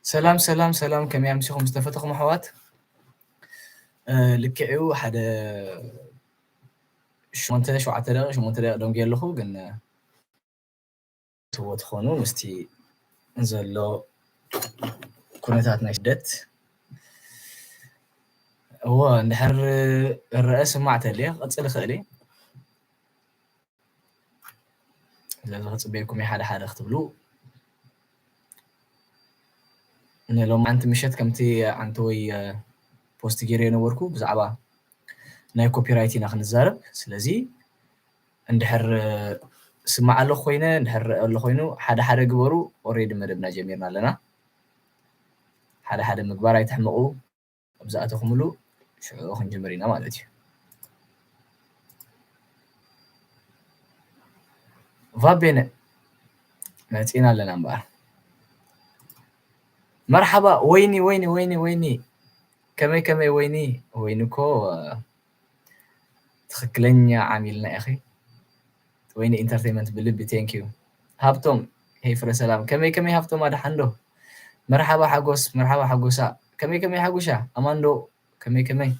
ሰላም ሰላም ሰላም፣ ከመይ ኣምሲኹም ዝተፈተኹም ኣሕዋት? ልክዕዩ ሓደ ሸሞንተ ሸውዓተ ደቂቕ ሸሞንተ ደቂቕ ደንጉየ ኣለኹ፣ ግን ትዎ ትኾኑ ምስቲ ዘሎ ኩነታት ናይ ስደት። እዎ፣ እንድሕር እረአ ስማዕ ተልየ ክቕጽል እኽእል እየ። ስለዚ ክጽበየኩም እየ ሓደ ሓደ ክትብሉ። ንሎማዓንቲ ምሸት ከምቲ ዓንተወይ ፖስት ገይረ የነበርኩ ብዛዕባ ናይ ኮፒራይት ኢና ክንዛረብ። ስለዚ እንድሕር ስማዕ ኣሎ ኮይነ እንድሕር ርአ ኣሎ ኮይኑ ሓደ ሓደ ግበሩ። ኦሬዲ መደብና ጀሚርና ኣለና። ሓደ ሓደ ምግባር ኣይትሕምቑ። ኣብ ዝኣተኹምሉ ሽዑ ክንጅምር ኢና ማለት እዩ። ቫቤነ መፂና ኣለና እምበኣር። መርሓባ ወይኒ ወይኒ ወይኒ ወይኒ፣ ከመይ ከመይ ወይኒ? ወይኒ እኮ ትኽክለኛ ዓሚልና ኢኺ። ወይኒ ኢንተርቴይመንት ብልቢ ቴንክ ዩ። ሃብቶም ሄይ ፍረ ሰላም፣ ከመይ ከመይ ሃብቶም ኣድሓን ዶ? መርሓባ ሓጎስ፣ መርሓባ ሓጎሳ፣ ከመይ ከመይ ሓጉሻ ኣማን ዶ? ከመይ ከመይ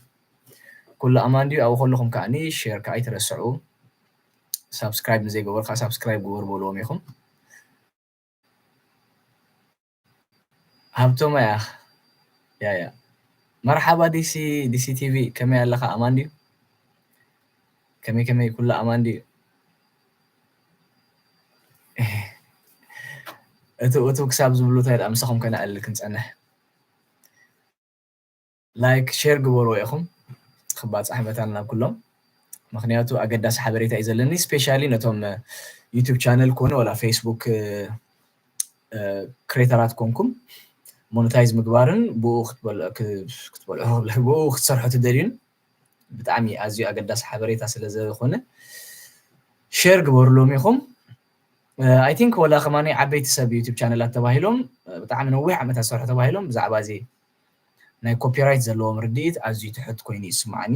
ኩሉ ኣማን ድዩ? ኣብኡ ከለኹም ከዓኒ ሼር ከዓ ኣይትረስዑ። ሳብስክራይብ ንዘይገበሩ ከዓ ሳብስክራይብ ግበሩ በልዎም ኢኹም። ሃብቶም ኣያ ያ ያ መርሓባ ዲሲ ዲሲ ቲቪ ከመይ ኣለኻ? ኣማን ድዩ? ከመይ ከመይ ኩሉ ኣማን ድዩ? እቱ እቱ ክሳብ ዝብሉ እንታይ ደኣ ምሳኹም ከነዕልል ክንጸንሕ። ላይክ ሼር ግበርዎ ኢኹም ክባጻሕ መታን ናብ ኩሎም። ምኽንያቱ ኣገዳሲ ሓበሬታ እዩ ዘለኒ፣ ስፔሻሊ ነቶም ዩቱብ ቻነል ኮነ ወላ ፌስቡክ ክሬተራት ኮንኩም ሞኔታይዝ ምግባርን ብኡ ክትበልዑ ክ- ክትበልዑ ብኡ ክትሰርሑ ትደልዩን ብጣዕሚ ኣዝዩ ኣገዳሲ ሓበሬታ ስለ ዝኾነ ሼር ግበሩሎም ኢኹም። ኣይ ቲንክ ወላ ከማኒ ዓበይቲ ሰብ ዩቱብ ቻነላት ተባሂሎም ብጣዕሚ ነዊሕ ዓመታት ዝሰርሑ ተባሂሎም ብዛዕባ እዚ ናይ ኮፒራይት ዘለዎም ርድኢት ኣዝዩ ትሑት ኮይኑ ይስምዓኒ።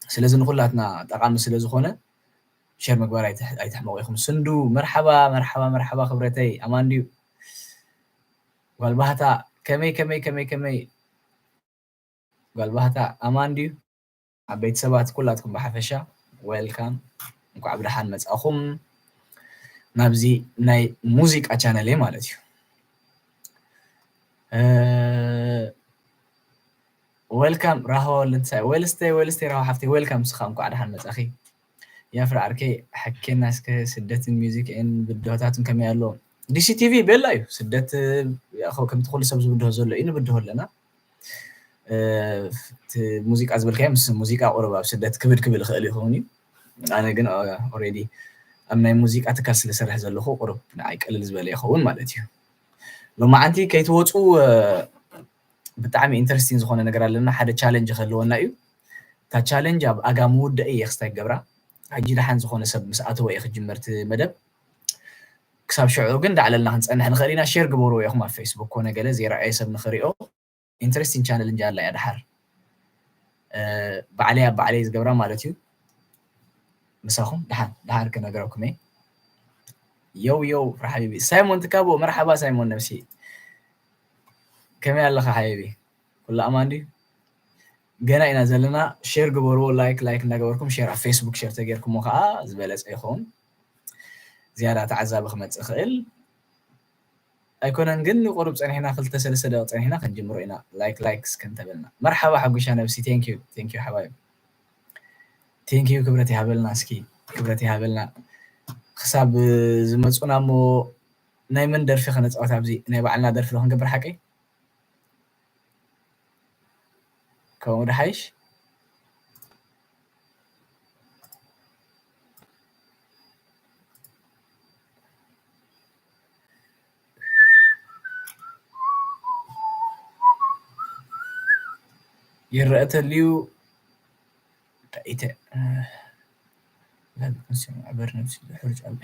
ስለዚ ንኩላትና ጠቓሚ ስለ ዝኾነ ሸር ምግባር ኣይትሕ- ኣይትሕመቑ ኢኹም። ስንዱ መርሓባ መርሓባ መርሓባ ክብረተይ ኣማን ድዩ? ጓል ባህታ ከመይ ከመይ ከመይ ከመይ ጓል ባህታ ኣማን ድዩ? ዓበይቲ ሰባት ኩላትኩም ብሓፈሻ ዌልካም፣ እንኳዕ ብደሓን መጻኹም ናብዚ ናይ ሙዚቃ ቻነለይ ማለት እዩ። ዌልካም ራሆ ልንሳይ ዌልስቴ ዌልስቴ ራሆ ሓፍቲ ዌልካም፣ ንስኻ እንኳዕ ደሓን መጻኺ። ያፍር ዓርከይ ሓኬና እስከ ስደትን ሚውዚክን ብድሆታትን ከመይ ኣሎ? ዲሲ ቲቪ ቤላ እዩ ስደት። ያው ከምቲ ኩሉ ሰብ ዝብድሆ ዘሎ እዩ ንብድሆ ኣለና። እቲ ሙዚቃ ዝበልካዮ ምስ ሙዚቃ ቁሩብ ኣብ ስደት ክብድ ክብል ይኽእል ይኸውን እዩ። ኣነ ግን ኦሬዲ ኣብ ናይ ሙዚቃ ትካል ስለ ዝሰርሕ ዘለኹ ቁሩብ ንዓይ ቀልል ዝበለ ይኸውን ማለት እዩ። ሎማዓንቲ ከይትወፁ ብጣዕሚ ኢንተረስቲንግ ዝኾነ ነገር ኣለና። ሓደ ቻለንጅ ክህልወና እዩ። እታ ቻለንጅ ኣብ ኣጋ ምውዳእ እየ ክስታይ ክገብራ። ሕጂ ደሓን ዝኾነ ሰብ ምስ ኣተወ እየ ክጅመር እቲ መደብ። ክሳብ ሽዑ ግን ዳዕለልና ክንፀንሕ ንኽእል ኢና። ሼር ግበርዎ ኢኹም ኣብ ፌስቡክ ኮነ ገለ ዘይረኣየ ሰብ ንኽሪኦ። ኢንተረስቲንግ ቻለንጅ ኣላ እያ ደሓር ባዕለይ ኣብ ባዕለይ ዝገብራ ማለት እዩ። ምሳኹም ደሓር ደሓር ክነግረኩም እየ። የው የው ፍረ ሓቢቢ ሳይሞን ትካቦ መርሓባ ሳይሞን ነብሲ ከመይ ኣለኻ ሓቢቢ? ኩሉ ኣማን ድዩ? ገና ኢና ዘለና። ሼር ግበርዎ። ላይክ ላይክ እናገበርኩም ሼር ኣብ ፌስቡክ ሼር ተገይርኩሞ ከዓ ዝበለፀ ይኸውን። ዝያዳ ተዓዛቢ ክመፅእ ይኽእል ኣይኮነን ግን ንቁሩብ ፀኒሕና ክልተ ሰለስተ ደቂቕ ፀኒሕና ክንጅምሮ ኢና። ላይክ ላይክ እስከ እንተበልና መርሓባ ሓጉሻ ነብሲ thank you thank you ሓባይብ thank you ክብረት ይሃበልና እስኪ ክብረት ይሃበልና ክሳብ ዝመፁና እሞ ናይ መን ደርፊ ከነፃወት ኣብዚ ናይ ባዕልና ደርፊ ዶ ክንገብር ሓቀይ ከምኡ ዶ ሓይሽ ይረአ ተልዩ እንታይ ኢተ لا بكون سمع برنامج الحرج على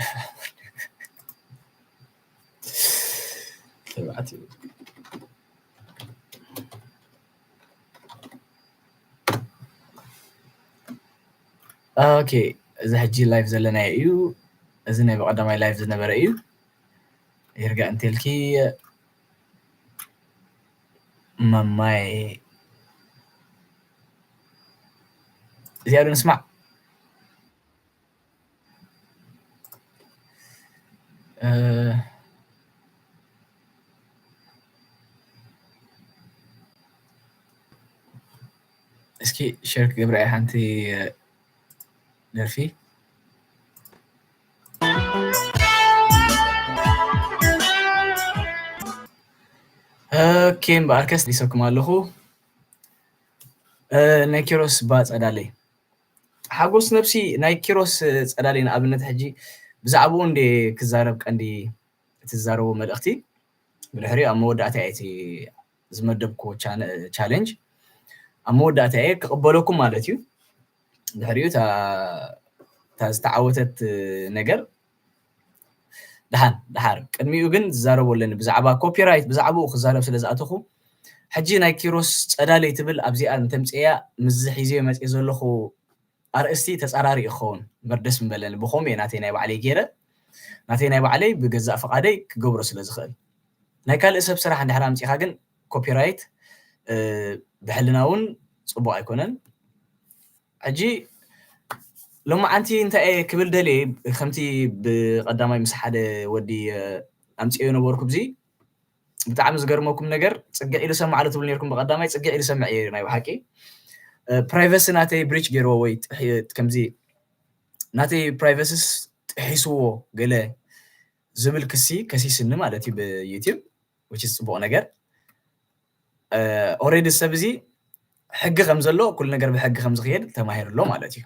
تبعتي ኦኬ እዚ ሕጂ ላይፍ ዘለናዮ እዩ። እዚ ናይ ብቐዳማይ ላይፍ ዝነበረ እዩ። ይርጋእ እንተልኪ ማማይ፣ እዚኣ ዶ ንስማዕ? እ፣ እስኪ ሸር ክገብራ እየ ሓንቲ ደርፊ። ኦኬ፣ እምበኣርከስ ዲሰኩም ኣለኹ። እ፣ ናይ ኪሮስ ባ ጸዳለይ። ሓጎስ ነብሲ፣ ናይ ኪሮስ ጸዳለይ ንኣብነት ሕጂ ብዛዕባኡ እንደ ክዛረብ ቀንዲ እቲ ዝዛረቦ መልእኽቲ። ብድሕሪኡ ኣብ መወዳእታ እየ እቲ ዝመደብኩዎ ቻነ-፣ ቻሌንጅ። ኣብ መወዳእታ እየ ክቕበለኩም ማለት እዩ። ድሕሪኡ እታ፣ እታ ዝተዓወተት ነገር ደሓን፣ ደሓር። ቅድሚኡ ግን ዝዛረቦ ኣለኒ ብዛዕባ ኮፒራይት፣ ብዛዕባኡ ክዛረብ ስለ ዝኣተኹ፣ ሕጂ ናይ ኪሮስ ጸዳለይ ትብል ኣብዚኣ እንተምጽእያ፣ ምስዚ ሒዘዮ መጽየ ዘለኹ ኣርእስቲ ተጻራሪ እዩ ክኸውን እምበር ደስ ምበለኒ። ብኸምኡ እየ ናተይ ናይ ባዕለይ ገይረ፣ ናተይ ናይ ባዕለይ ብገዛእ ፍቓደይ ክገብሮ ስለ ዝኽእል። ናይ ካልእ ሰብ ስራሕ እንድሕር ኣምጺኻ ግን ኮፒራይት፣ እ፣ ብሕልና እውን ጽቡቕ ኣይኮነን። ሕጂ ሎማዓንቲ እንታይ እየ ክብል ደልየ፣ ከምቲ ብቐዳማይ ምስ ሓደ ወዲ፣ እ፣ ኣምጽዮ ነበርኩ፣ ብዚ ብጣዕሚ ዝገርመኩም ነገር፣ ጽግዕ ኢሉ ሰምዕ ኣሎ ትብሉ ነርኩም ብቐዳማይ፣ ጽግዕ ኢሉ ሰምዕ እየ ናይ ብሓቂ። እ፣ ፕራይቨሲ ናተይ ብሪች ገይርዎ ወይ ጥሒ-፣ ከምዚ ናተይ ፕራይቨሲስ ጥሒስዎ ገለ ዝብል ክሲ ከሲስኒ ማለት እዩ ብዩቲዩብ፣ which is ጽቡቕ ነገር። እ፣ ኦልሬዲ ሰብ እዚ ሕጊ ከም ዘሎ፣ ኩሉ ነገር ብሕጊ ከም ዝኽየድ ተማሂሩ ኣሎ ማለት እዩ።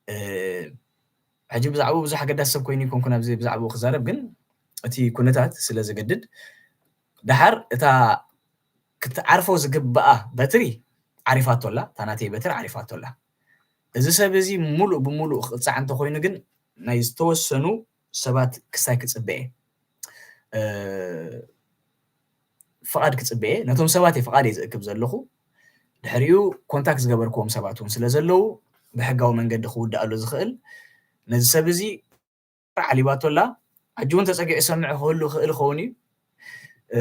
እ፣ ሕጂ ብዛዕባኡ ብዙሕ ኣገዳሲ ሰብ ኮይኑ ኣይኮንኩን ኣብዚ ብዛዕባኡ ክዛረብ፣ ግን እቲ ኩነታት ስለ ዘገድድ፣ ደሓር እታ ክትዓርፎ ዝግብኣ በትሪ ዓሪፋቶ ኣላ፣ እታ ናተይ በትሪ ዓሪፋቶ ኣላ። እዚ ሰብ እዚ ሙሉእ ብሙሉእ ክቕጻዕ እንተኾይኑ ግን ናይ ዝተወሰኑ ሰባት ክሳይ ክጽበ እየ። እ፣ ፍቓድ ክጽበ እየ። ነቶም ሰባት እየ ፍቓድ እየ ዝእክብ ዘለኹ። ድሕሪኡ ኮንታክት ዝገበርክዎም ሰባት እውን ስለ ዘለዉ ብሕጋዊ መንገዲ ክውዳእሉ ዝኽእል ነዚ ሰብ እዚ ዓሊባቶ ኣላ። ሕጂ እውን ተጸጊዑ ሰምዕ ክህሉ ክእል ክኸውን እዩ። እ፣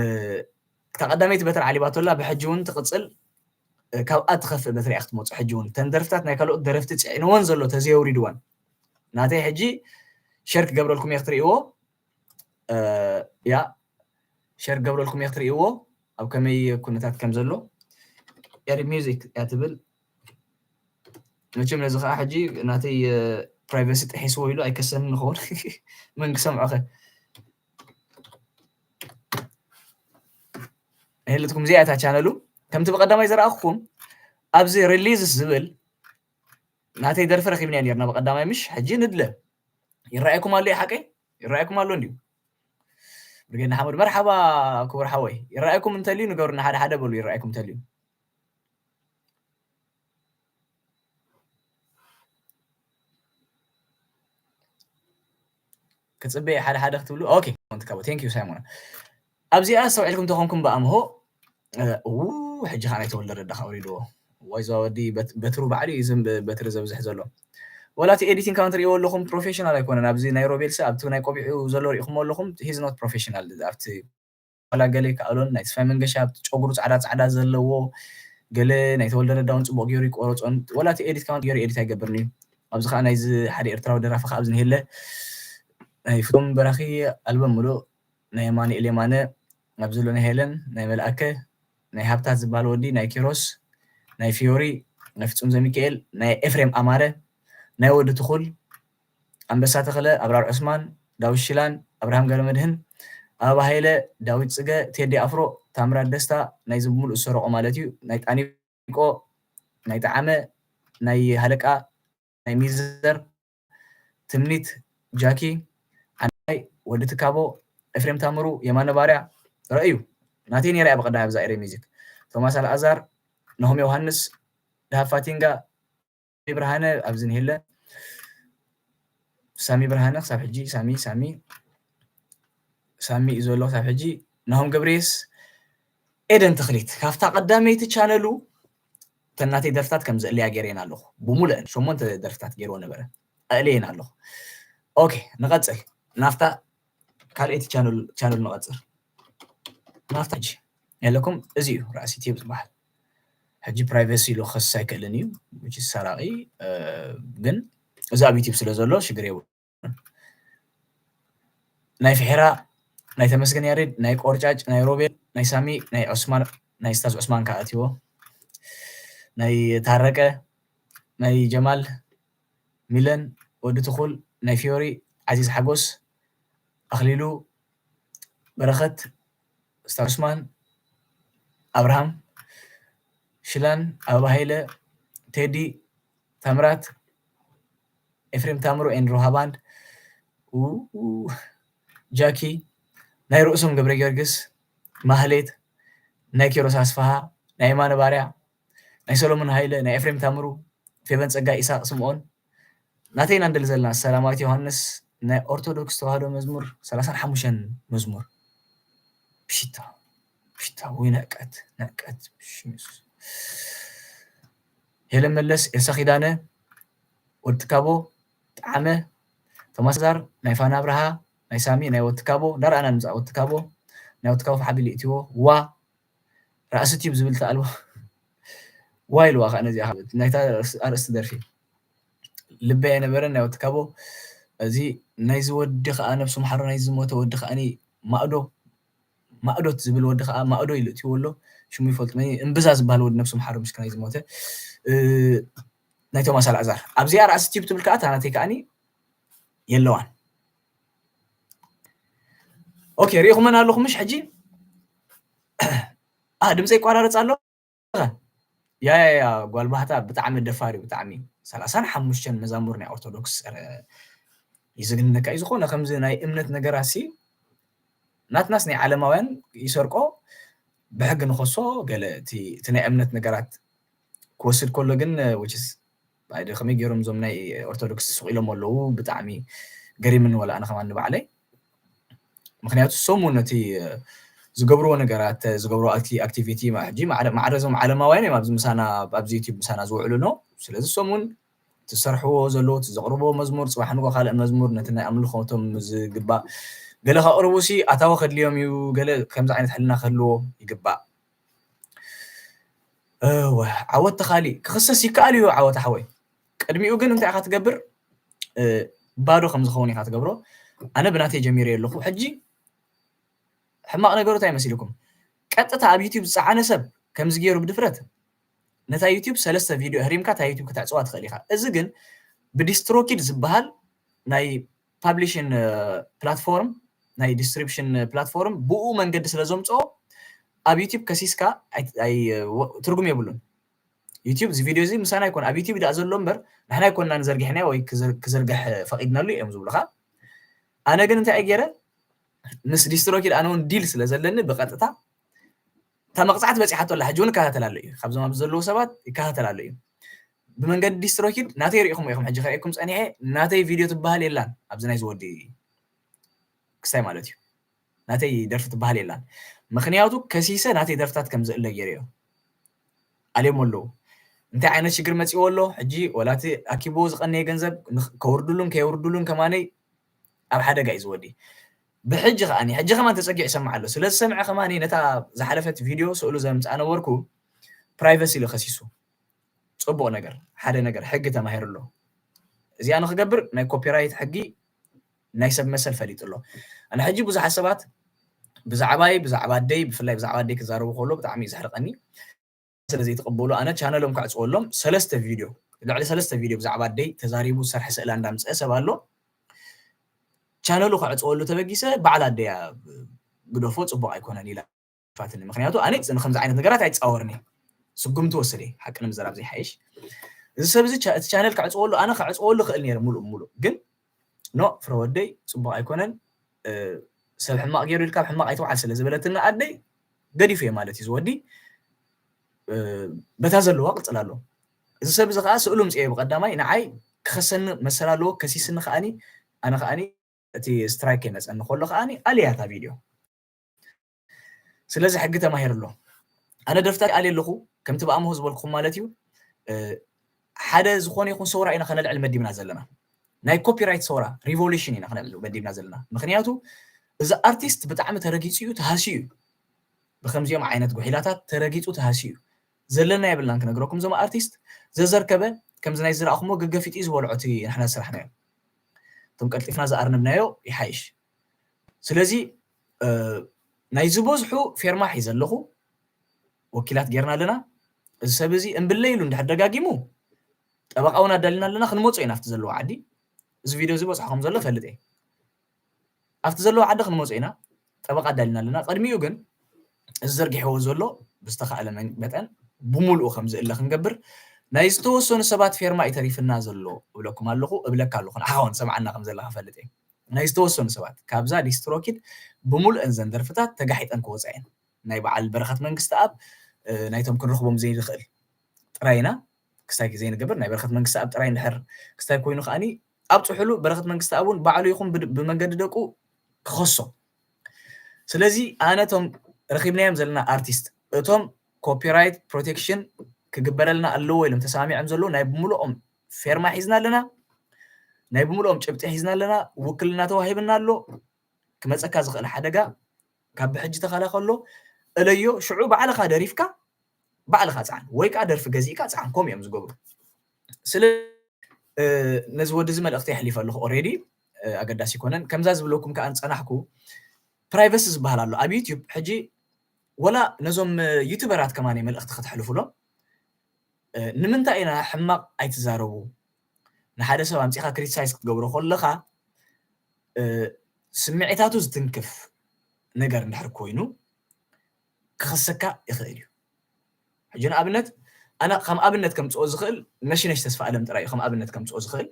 እታ ቀዳመይቲ በትሪ ዓሊባቶ ኣላ፣ ብሕጂ እውን ትቕጽል፣ እ፣ ካብኣ ትኸፍእ በትሪ እያ ክትመጽእ። ሕጂ እውን እተን ደርፍታት ናይ ካልኦት ደረፍቲ ጽዒንወን ዘሎ ተዘየውሪድወን። ናተይ ሕጂ ሸር ክገብረልኩም እየ ክትርእይዎ። እ፣ ያ ሸር ክገብረልኩም እየ ክትርእይዎ ኣብ ከመይ ኩነታት ከም ዘሎ። ኤሪ ሚውዚክ እያ ትብል። መቸም ነዚ ከዓ ሕጂ ናተይ፣ እ፣ ፕራይቨሲ ጥሒስዎ ኢሉ ኣይከሰንን ንኸውን። መን ክሰምዖ ኸ? የህልትኩም እዚኣ እታ ቻነሉ። ከምቲ ብቐዳማይ ዘረኣኹኩም ኣብዚ ሪሊዝስ ዝብል ናተይ ደርፊ ረኺብናዮ ነርና ብቐዳማይ፣ ምሽ? ሕጂ ንድለ። ይረኣየኩም ኣሎ እዩ ሓቀይ? ይረኣየኩም ኣሎ እንድዩ? ብርጌድ ንሓመዱ፣ መርሓባ ክቡር ሓወይ። ይረኣየኩም እንተልዩ ንገሩና፣ ሓደ ሓደ በሉ፣ ይረኣየኩም እንተልዩ። ክጽበ ሓደ ሓደ ክትብሉ። ኦኬ፣ ሳይሞን ትካቦ። ቴንክ ዩ ሳይሞን። ኣብዚኣ ኣስተውዒልኩም ተኾንኩም ብኣምሆ፣ እ፣ ው፣ ሕጂ ኸዓ ናይ ተወልደ ረዳ ኸዓ ኣውሪድዎ። ዋይ፣ ዝዋ ወዲ በት-፣ በትሩ ባዕሉ እዩ ዝም ብ-፣ በትሪ ዘብዝሕ ዘሎ። ወላ እቲ ኤዲቲንግ ካውንት ርእይዎ ኣለኹም፣ ፕሮፌሽናል ኣይኮነን። ኣብዚ ናይ ሮቤል ሰብ፣ ኣብቲ ናይ ቆቢዑ ዘሎ ርኢኹሞ ኣለኹም፣ he's not professional። ኣብቲ ዋላ ገለ ይከኣሎን፣ ናይ ተስፋይ መንገሻ ኣብቲ ጨጉሩ ጻዕዳ ጻዕዳ ዘለዎ፣ ገለ ናይ ተወልደ ረዳ እውን ጽቡቕ ገይሩ ይቆረጾን። ወላ እቲ ኤዲት ካውንት ገይሩ ኤዲት ኣይገብርን እዩ። ኣብዚ ኸዓ ናይዚ ሓደ ኤርትራዊ ደራፊ ኸዓ ኣብዚ ንሄለ ናይ ፍቶም በራኺ ኣልበም ምሉእ፣ ናይ ኣማኑኤል የማነ፣ ኣብዚ ዘሎ ናይ ሄለን፣ ናይ መልኣከ፣ ናይ ሃብታት ዝበሃል ወዲ፣ ናይ ኪሮስ፣ ናይ ፊዮሪ፣ ናይ ፍጹም ዘሚካኤል፣ ናይ ኤፍሬም ኣማረ፣ ናይ ወዲ ትኹል፣ ኣንበሳ ተኽለ፣ ኣብራር ዑስማን፣ ዳዊት ሽላን፣ ኣብርሃም ገብረመድህን፣ ኣበባ ሃይለ፣ ዳዊት ጽገ፣ ቴዲ ኣፍሮ፣ ታምራት ደስታ፣ ናይዚ ብምሉእ ዝሰረቆ ማለት እዩ፣ ናይ ጣኒቆ፣ ናይ ጠዓመ፣ ናይ ሃለቃ፣ ናይ ሚዘር፣ ትምኒት፣ ጃኪ፣ ዓንዳይ፣ ወዲ ትካቦ፣ ኤፍሬም ታምሩ፣ የማነ ባርያ፣ ረእዩ። ናተይ ነይረ እያ ብቐዳማይ ኣብዛ ኤረ ሚዚክ። ቶማስ ኣልኣዛር፣ ናሆም ዮሃንስ፣ ደሃብ ፋቲንጋ፣ ሳሚ ብርሃነ ኣብዚ ንሄለ። ሳሚ ብርሃነ ክሳብ ሕጂ፣ ሳሚ፣ ሳሚ፣ ሳሚ እዩ ዘሎ ክሳብ ሕጂ። ናሆም ገብሬስ፣ ኤደን ተኽሊት፣ ካብታ ቀዳመይቲ ቻነሉ እተን ናተይ ደርፍታት ከም ዘእልያ ገይረን ኣለኹ። ብሙሉአን ሸሞንተ ደርፍታት ገይርዎ ነበረ። ኣእልየን ኣለኹ። ኦኬ፣ ንቐጽል። ናፍታ ካልኣይቲ ቻነል፣ ቻነል ንቐጽል። ናፍታ ሕጂ። የለኩም። እዚ እዩ ራእሲ ቲዩብ ዝበሃል። ሕጂ ፕራይቬሲ ኢሉ ክኸስስ ኣይክእልን እዩ፣ which is ሰራቒ። ግን እዚ ኣብ ዩቲዩብ ስለ ዘሎ ሽግር የብሉ። ናይ ፍሒራ፣ ናይ ተመስገን ያሬድ፣ ናይ ቆርጫጭ፣ ናይ ሮቤል፣ ናይ ሳሚ፣ ናይ ዑስማን፣ ናይ ስታዝ ዑስማን ከኣትዎ፣ ናይ ታረቀ፣ ናይ ጀማል፣ ሚለን፣ ወዲ ትኹል፣ ናይ ፊዮሪ፣ ዓዚዝ ሓጎስ፣ ኣኽሊሉ፣ በረኸት፣ ስታዝ ዑስማን፣ ኣብርሃም፣ ሽላን፣ ኣበባ ሃይለ፣ ቴዲ፣ ታምራት፣ ኤፍሬም ታምሩ ኤንድ ሮሃ ባንድ፣ ጃኪ፣ ናይ ርእሶም ገብረ ጊዮርጊስ፣ ማህሌት፣ ናይ ኪሮስ ኣስፍሃ፣ ናይ የማነ ባርያ፣ ናይ ሰሎሞን ሃይለ፣ ናይ ኤፍሬም ታምሩ፣ ፌቨን ጸጋይ፣ ኢሳቅ ስምኦን፣ ናተይ ኢና ንደሊ ዘለና። ሰላማዊት ዮሃንስ፣ ናይ ኦርቶዶክስ ተዋህዶ መዝሙር ሰላሳን ሓሙሽተን መዝሙር። ፒታ ፒታ ወይ ንዕቀት ንዕቀት ሽምስ ሄለን መለስ፣ ኤልሳ ኪዳነ፣ ወዲ ካቦ፣ ጣዕመ፣ ቶማስ ዛር፣ ናይ ፋና ኣብርሃ፣ ናይ ሳሚ፣ ናይ ወዲ ካቦ፣ እንዳረኣና ንምጻእ ወዲ ካቦ፣ ናይ ወዲ ካቦ ሓቢሉ እትዎ፣ ዋ፣ ራእሲ ቲዩብ ዝብል ተኣልቦ፣ ዋ ኢልዋ ከኣ ነዚኣ ናይታ ኣርእስቲ ደርፊ። ልበይ ኣይነበረን ናይ ወዲ ካቦ፣ እዚ ናይዚ ወዲ ከኣ ነብሱ ምሓሮ ናይዚ ዝሞተ ወዲ ከኣኒ ማእዶ ማእዶት ዝብል ወዲ ከኣ ማእዶ ኢሉ እትይዎ ኣሎ። ሽሙ ይፈልጥ መን እምብዛ ዝበሃል ወዲ ነብሱ ምሓሮ ምስኪናይ ዝሞተ ናይ ቶማስ ኣልኣዛር ኣብዚኣ ራእሲ ቲዩብ ትብል ከኣ ታናተይ ከኣኒ የለዋን። ኦኬ ሪኢኹመን ኣለኹም ምሽ ሕጂ? ኣ ድምፀ ይቋራረፅ ኣሎ። ያ ያ ያ ጓል ባህታ ብጣዕሚ ደፋር እዩ ብጣዕሚ። ሰላሳን ሓሙሽተን መዛሙር ናይ ኦርቶዶክስ ይዝግንነካ እዩ። ዝኾነ ከምዚ ናይ እምነት ነገራት ሲ ናትናስ ናይ ዓለማውያን ይሰርቆ ብሕጊ ንኸሶ ገለ እቲ ናይ እምነት ነገራት ክወስድ ከሎ ግን which is ባይደ ከመይ ገይሮም እዞም ናይ ኦርቶዶክስ ስቕ ኢሎም ኣለዉ። ብጣዕሚ ገሪምኒ ወላ ኣነ ከማን ንባዕለይ። ምክንያቱ ሰሙ ነቲ ዝገብርዎ ነገራት ዝገብርዎ ኣክቲቪቲ ሕጂ ማዕረዞም ዓለማውያን እዮም ኣብዚ ምሳና ኣብዚ ዩቲብ ምሳና ዝውዕሉ ነው። ስለዚ ሰሙን ትሰርሕዎ ዘለዎ እቲ ዘቕርብዎ መዝሙር ፅባሕ ንጎ ካልእ መዝሙር ነቲ ናይ ኣምልኾቶም ዝግባእ ገለ ከቕርቡ ሲ ኣታዊ ከድልዮም እዩ። ገለ ከምዚ ዓይነት ሕልና ክህልዎ ይግባእ። እወ ዓወት ተኻሊ ክኽሰስ ይከኣል እዩ። ዓወት ሓወይ ቅድሚኡ ግን እንታይ ኢኻ ትገብር? ባዶ ከም ዝኸውን ኢኻ ትገብሮ። ኣነ ብናተይ ጀሚረ ኣለኹ። ሕጂ ሕማቕ ነገሩ እንታይ መሲልኩም? ቀጥታ ኣብ ዩቲዩብ ዝፀዓነ ሰብ ከምዚ ገይሩ ብድፍረት ነታ ዩቲዩብ ሰለስተ ቪድዮ ኣህሪምካ እታ ዩቲዩብ ክትዕፅዋ ትኽእል ኢኻ። እዚ ግን ብዲስትሮኪድ ዝበሃል ናይ ፓብሊሽን ፕላትፎርም ናይ ዲስትሪብሽን ፕላትፎርም ብኡ መንገዲ ስለ ዘምፅኦ ኣብ ዩቲዩብ ከሲስካ ትርጉም የብሉን። ዩቲዩብ እዚ ቪድዮ እዚ ምሳና ይኮን ኣብ ዩቲዩብ ዳ ዘሎ እምበር ንሕና ይኮንና ንዘርጊሕና ወይ ክዝርግሕ ፈቂድናሉ እዮም ዝብሉካ። ኣነ ግን እንታይ ገይረ ምስ ዲስትሮኪድ ኣነ እውን ዲል ስለ ዘለኒ ብቀጥታ እታ መቕፃዕቲ በፂሓቶ ኣላ። ሕጂ እውን ይከታተላሉ እዩ። ካብዞም ኣብዚ ዘለዉ ሰባት ይከታተላሉ እዩ። ብመንገዲ ዲስትሮኪድ ናተይ ርኢኹም ኢኹም። ሕጂ ከርእየኩም ፀኒሐ ናተይ ቪድዮ ትበሃል የላን ኣብዚ ናይ ዝወዲ ክስታይ ማለት እዩ። ናተይ ደርፊ ትበሃል የላን። ምክንያቱ ከሲሰ ናተይ ደርፍታት ከም ዝእለ ገይረዮ ኣልዮም ኣለዉ። እንታይ ዓይነት ሽግር መፂዎ ኣሎ ሕጂ ወላቲ ኣኪብዎ ዝቀነየ ገንዘብ ከውርድሉን ከየውርድሉን ከማነይ ኣብ ሓደጋ እዩ ዝወዲ። ብሕጂ ከዓኒ ሕጂ ከማን ተፀጊዑ ይሰምዕ ኣሎ። ስለ ዝሰምዐ ከማኒ ነታ ዝሓለፈት ቪድዮ ስእሉ ዘምፅኣ ነበርኩ ፕራይቨሲ ኢሉ ከሲሱ። ፅቡቕ ነገር ሓደ ነገር ሕጊ ተማሂሩ ኣሎ። እዚኣ ንክገብር ናይ ኮፒራይት ሕጊ ናይ ሰብ መሰል ፈሊጡ ኣሎ። ኣነ ሕጂ ብዙሓት ሰባት ብዛዕባይ ብዛዕባ ኣደይ ብፍላይ ብዛዕባ ኣደይ ክዛረቡ ከሎ ብጣዕሚ እዩ ዘሕርቀኒ። ስለዘይተቐበሉ ኣነ ቻነሎም ከዕፅወሎም ሰለስተ ቪድዮ ልዕሊ ሰለስተ ቪድዮ ብዛዕባ ኣደይ ተዛሪቡ ዝሰርሐ ስእላ እንዳምፀአ ሰብ ኣሎ። ቻነሉ ከዕፅወሉ ተበጊሰ በዓል ኣደያ ግደፎ ፅቡቅ ኣይኮነን ኢላ ፋትኒ። ምክንያቱ ኣነ ከምዚ ዓይነት ነገራት ኣይፃወርኒ ስጉምቲ ወስደ ሓቂ ንምዝራብ ዘይሓይሽ እዚ ሰብ እዚ እቲ ቻነል ከዕፅወሉ ኣነ ከዕፅወሉ ክእል ነይረ ሙሉእ ሙሉእ ግን ኖ ፍረ ወደይ ፅቡቅ ኣይኮነን ሰብ ሕማቅ ገይሩ ኢልካ ሕማቅ ኣይትውዓል ስለ ዝበለትና ኣደይ ገዲፉ እየ ማለት እዩ ዝወዲ በታ ዘለዋ ቅፅል ኣሎ። እዚ ሰብ እዚ ከዓ ስእሉ ምፅኤ ብቀዳማይ ንዓይ ክኸሰኒ መሰል ኣለዎ ከሲስኒ ከዓኒ ኣነ ከዓኒ እቲ ስትራይክ የመፀኒ ከሎ ከዓኒ ኣልያ እታ ቪድዮ። ስለዚ ሕጊ ተማሂር ኣሎ ኣነ ደፍታ ኣልየ ኣለኹ ከምቲ ብኣምሆ ዝበልኩኹም ማለት እዩ። ሓደ ዝኾነ ይኹን ሰውራ ኢና ከነልዕል መዲብና ዘለና ናይ ኮፒራይት ሰውራ ሪቮሉሽን ኢና ከነልዕል መዲብና ዘለና ምክንያቱ እዚ ኣርቲስት ብጣዕሚ ተረጊፁ እዩ ተሃስዩ እዩ። ብከምዚኦም ዓይነት ጉሒላታት ተረጊጹ ተሃስዩ እዩ። ዘለና የብልናን ክነግረኩም። እዞም ኣርቲስት ዘዘርከበ ከምዚ ናይ ዝረኣኹሞ ገገፊጡ እዩ ዝበልዖ እቲ ንሕና ዝሰራሕናዮ። እቶም ቀልጢፍና ዝኣርነብናዮ ይሓይሽ። ስለዚ ናይ ዝበዝሑ ፌርማ ሒዘ ኣለኹ፣ ወኪላት ጌርና ኣለና። እዚ ሰብ እዚ እምብለ ኢሉ እንድሕር ደጋጊሙ ጠበቃ እውን ኣዳሊና ኣለና። ክንመፁ ኢና ኣብቲ ዘለዎ ዓዲ። እዚ ቪድዮ እዚ በፅሖ ከም ዘሎ ፈልጥ እየ። ኣብቲ ዘለዎ ዓዲ ክንመፁ ኢና። ጠበቃ ኣዳሊና ኣለና። ቅድሚኡ ግን እዚ ዘርጊሕዎ ዘሎ ብዝተኻእለ መን- መጠን ብምሉኡ ከም ዝእለ ክንገብር፣ ናይ ዝተወሰኑ ሰባት ፌርማ እዩ ተሪፍና ዘሎ እብለኩም ኣለኹ፣ እብለካ ኣለኹ። ንዓኻ እውን ሰምዓና ከም ዘለኻ ፈልጥ እየ። ናይ ዝተወሰኑ ሰባት ካብዛ ዲስትሮኪድ ብምሉእን ዘን ደርፍታት ተጋሒጠን ክወፃ እየን። ናይ በዓል በረኸት መንግስቲ ኣብ ናይቶም ክንረኽቦም ዘይንኽእል ጥራይ ኢና ክስታይ ዘይንገብር። ናይ በረኸት መንግስቲ ኣብ ጥራይ እንድሕር ክስታይ ኮይኑ ከዓኒ ኣብፅሕሉ። በረኸት መንግስቲ ኣብ እውን ባዕሉ ይኹን ብመንገዲ ደቁ ክኸሶ። ስለዚ ኣነ እቶም ረኺብናዮም ዘለና ኣርቲስት እቶም ኮፒራይት ፕሮቴክሽን ክግበረልና ኣለዎ ኢሎም ተሰማሚዖም ዘለዉ ናይ ብምልኦም ፌርማ ሒዝና ኣለና፣ ናይ ብምልኦም ጭብጢ ሒዝና ኣለና፣ ውክልና ተዋሂብና ኣሎ። ክመፀካ ዝኽእል ሓደጋ ካብ ብሕጂ ተኸላኸሎ፣ እለዮ፣ ሽዑ ባዕልኻ ደሪፍካ ባዕልኻ ፀዓን፣ ወይ ከዓ ደርፊ ገዚእካ ፀዓን። ከምኡ እዮም ዝገብሩ። ስለ ነዚ ወዲ እዚ መልእኽቲ የሕሊፈ ኣለኹ። ኦሬዲ ኣገዳሲ ይኮነን። ከምዛ ዝብለኩም ከዓ ዝፀናሕኩ ፕራይቨሲ ዝበሃል ኣሎ ኣብ ዩትዩብ። ሕጂ ወላ ነዞም ዩቱበራት ከማን መልእኽቲ ከተሕልፉሎም፣ ንምንታይ ኢና ሕማቕ ኣይትዛረቡ? ንሓደ ሰብ ኣምፂኻ ክሪቲሳይዝ ክትገብሮ ከለኻ ስምዒታቱ ዝትንክፍ ነገር እንድሕር ኮይኑ ክኸሰካ ይኽእል እዩ። ሕጂ ንኣብነት ኣነ ከም ኣብነት ከምፅኦ ዝኽእል ነሽነሽ ተስፋ ኣለም ጥራይ እዩ። ከም ኣብነት ከምፅኦ ዝኽእል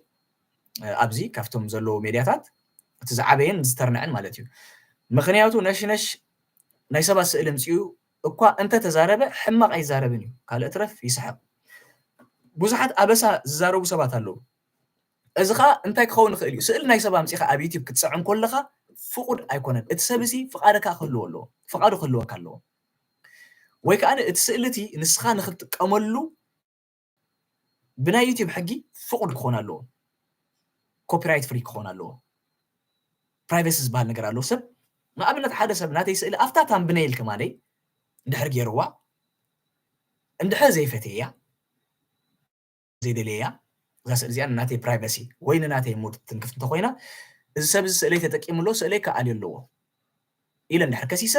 ኣብዚ ካብቶም ዘለዉ ሜድያታት እቲ ዝዓበየን ዝተርንዐን ማለት እዩ። ምክንያቱ ነሽነሽ ናይ ሰባት ስእሊ ምፅኡ እኳ እንተተዛረበ ሕማቕ ኣይዛረብን እዩ። ካልእ ትረፍ ይስሕቕ። ብዙሓት ኣበሳ ዝዛረቡ ሰባት ኣለዉ። እዚ ከዓ እንታይ ክኸውን ይኽእል እዩ? ስእሊ ናይ ሰብ ኣምፂኻ ኣብ ዩትዩብ ክትፅዕን ከለኻ ፍቑድ ኣይኮነን። እቲ ሰብ እዚ ፍቓድካ ክህልዎ ኣለዎ፣ ፍቓዱ ክህልወካ ኣለዎ። ወይ ከዓ እቲ ስእሊ እቲ ንስኻ ንክትጥቀመሉ ብናይ ዩትዩብ ሕጊ ፍቑድ ክኾን ኣለዎ። ኮፒራይት ፍሪ ክኾን ኣለዎ። ፕራይቨሲ ዝበሃል ነገር ኣለዎ። ሰብ ንኣብነት ሓደ ሰብ ናተይ ስእሊ ኣብታ ታምብነይል ከማለይ እንድሕር ገይርዋ እንድሕር ዘይፈተያ ዘይደለያ እዛ ስእሊ እዚኣ ንናተይ ፕራይቨሲ ወይ ንናተይ ሙድ ትንክፍ እንተኮይና እዚ ሰብ እዚ ስእለይ ተጠቂሙ ኣሎ ስእለይ ክኣልዮ ኣለዎ ኢለ እንድሕር ከሲሰ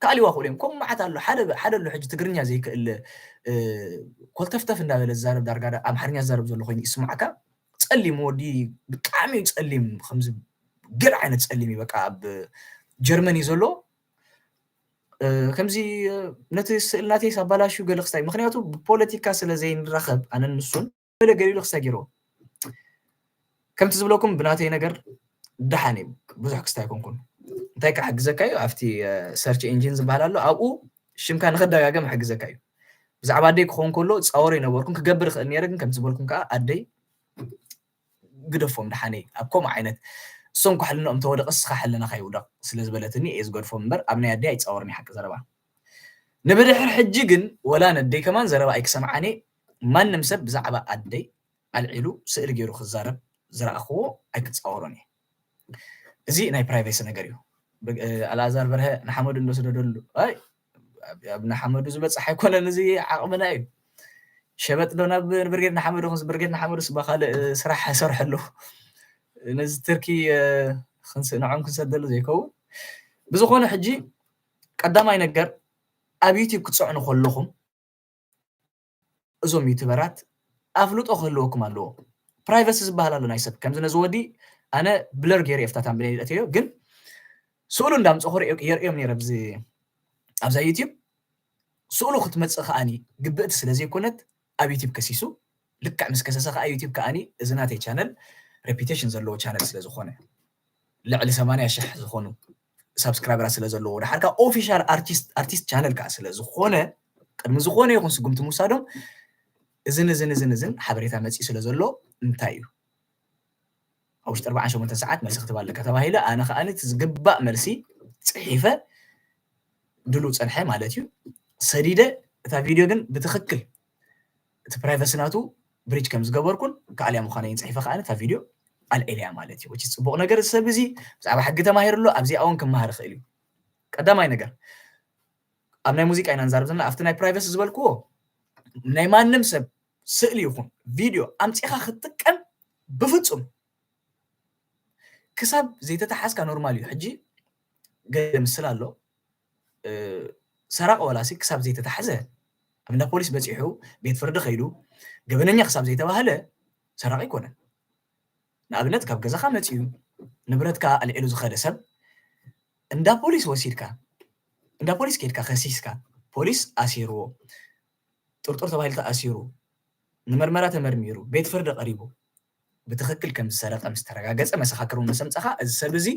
ክኣልዋ ክእሉ እዮም። ከምኡ መዓት ኣሎ። ሓደ ኣሎ ሕጂ ትግርኛ ዘይክእል ኮልተፍተፍ እንዳበለ ዝዛረብ ዳርጋ ኣምሓርኛ ዝዛረብ ዘሎ ኮይኑ ይስማዕካ። ፀሊም ወዲ ብጣዕሚ እዩ ፀሊም ከምዚ ገለ ዓይነት ፀሊም እዩ በቃ ኣብ ጀርመን እዩ ዘሎ። ከምዚ ነቲ ስእሊ ናተይ ሳባላሹ ገለ ክስታይ ምክንያቱ ብፖለቲካ ስለ ዘይንራኸብ ኣነን ንሱን ገለ ገሊሉ ክስታይ ገይርዎ ከምቲ ዝብለኩም ብናተይ ነገር ደሓን እዩ። ብዙሕ ክስታይ ኣይኮንኩን። እንታይ ክሕግዘካ እዩ ኣብቲ ሰርች ኤንጂን ዝበሃል ኣሎ ኣብኡ ሽምካ ንክደጋገም ይሕግዘካ እዩ። ብዛዕባ ኣደይ ክኸውን ከሎ ፃወሮ ይነበርኩን ክገብር ይኽእል ነይረ ግን ከምቲ ዝበልኩም ከዓ ኣደይ ግደፎም ደሓነይ ኣብ ከምኡ ዓይነት እሶም ክሕልኖም ተወደቀ እስኻ ሕልናኻ ይውደቕ ስለ ዝበለትኒ እየ ዝገድፎም እምበር ኣብ ናይ ኣደይ ኣይፃወርን ሓቂ ዘረባ። ንብድሕር ሕጂ ግን ወላ ነደይ ከማን ዘረባ ኣይክሰምዓን እየ። ማንም ሰብ ብዛዕባ ኣደይ ኣልዒሉ ስእሊ ገይሩ ክዛረብ ዝረኣኽዎ ኣይክፃወሮን እየ። እዚ ናይ ፕራይቬሲ ነገር እዩ። ኣልኣዛር በርሀ ንሓመዱ እንደስደደሉ ኣብ ንሓመዱ ዝበፅሕ ኣይኮነን። እዚ ዓቕምና እዩ። ሸበጥ ዶ ናብ ብርጌድ ንሓመዱ ኹንስ ብርጌድ ንሓመዱ ስባ ካልእ ስራሕ ሰርሐሉ ነዚ ትርኪ ንዖም ክንሰደሉ ዘይከውን ብዝኾነ ሕጂ ቀዳማይ ነገር ኣብ ዩቲብ ክትፅዕኑ ከለኹም እዞም ዩቱበራት ኣፍልጦ ክህልወኩም ኣለዎ። ፕራይቨሲ ዝበሃል ኣሎ ናይ ሰብ ከምዚ ነዚ ወዲ ኣነ ብለር ገይረ የፍታታን ብነይ ኣተዮ ግን ስእሉ እንዳምፀኹ የርእዮም ነይረ ኣብዚ ኣብዛ ዩቲብ ስእሉ ክትመፅእ ከዓኒ ግብእቲ ስለ ዘይኮነት ኣብ ዩቲብ ከሲሱ ልክዕ ምስ ከሰሰ ከዓ ዩቲብ ከዓኒ እዚ ናተይ ቻነል ሬፒቴሽን ዘለዎ ቻነል ስለ ዝኾነ ልዕሊ ሰማንያ ሽሕ ዝኾኑ ሳብስክራይበራት ስለ ዘለዎ ደሓር ከዓ ኦፊሻል ኣርቲስት ኣርቲስት ቻነል ከዓ ስለ ዝኾነ ቅድሚ ዝኾነ ይኹን ስጉምቲ ምውሳዶም እዝን እዝን እዝን እዝን ሓበሬታ መፂኡ ስለ ዘሎ እንታይ እዩ ኣብ ውሽጢ ኣርባዓን ሸሞንተን ሰዓት መልሲ ክትባ ኣለካ ተባሂለ ኣነ ከዓ እቲ ዝግባእ መልሲ ፅሒፈ ድሉ ፀንሐ ማለት እዩ ሰዲደ እታ ቪድዮ ግን ብትክክል እቲ ፕራይቨሲ ናቱ ብሪጅ ከም ዝገበርኩን ከኣልያ ምዃነይን ፅሒፈ ከዓ እታ ቪድዮ ኣልዒልያ ማለት እዩ ፅቡቅ ነገር እዚ ሰብ እዚ ብዛዕባ ሕጊ ተማሂሩ ኣሎ ኣብዚኣ እውን ክመሃር ይኽእል እዩ ቀዳማይ ነገር ኣብ ናይ ሙዚቃ ኢና ንዛረብ ዘለና። ኣብቲ ናይ ፕራይቨሲ ዝበልክዎ ናይ ማንም ሰብ ስእሊ ይኹን ቪድዮ ኣምፂኻ ክትጥቀም ብፍፁም ክሳብ ዘይተተሓዝካ ኖርማል እዩ። ሕጂ ገለ ምስል ኣሎ ሰራቂ ዋላሲ ክሳብ ዘይተታሕዘ ኣብ እንዳ ፖሊስ በፂሑ ቤት ፍርዲ ከይዱ ገበነኛ ክሳብ ዘይተባህለ ሰራቂ ኣይኮነን። ንኣብነት ካብ ገዛኻ መፂኡ ንብረትካ ኣልዒሉ ዝኸደ ሰብ እንዳ ፖሊስ ወሲድካ እንዳ ፖሊስ ከይድካ ከሲስካ ፖሊስ ኣሲርዎ ጥርጡር ተባሂሉ ተኣሲሩ ንመርመራ ተመርሚሩ ቤት ፍርዲ ቀሪቡ ብትኽክል ከም ዝሰረቀ ምስ ተረጋገፀ መሰኻክር እውን ምስ ኣምፀኻ እዚ ሰብ እዚ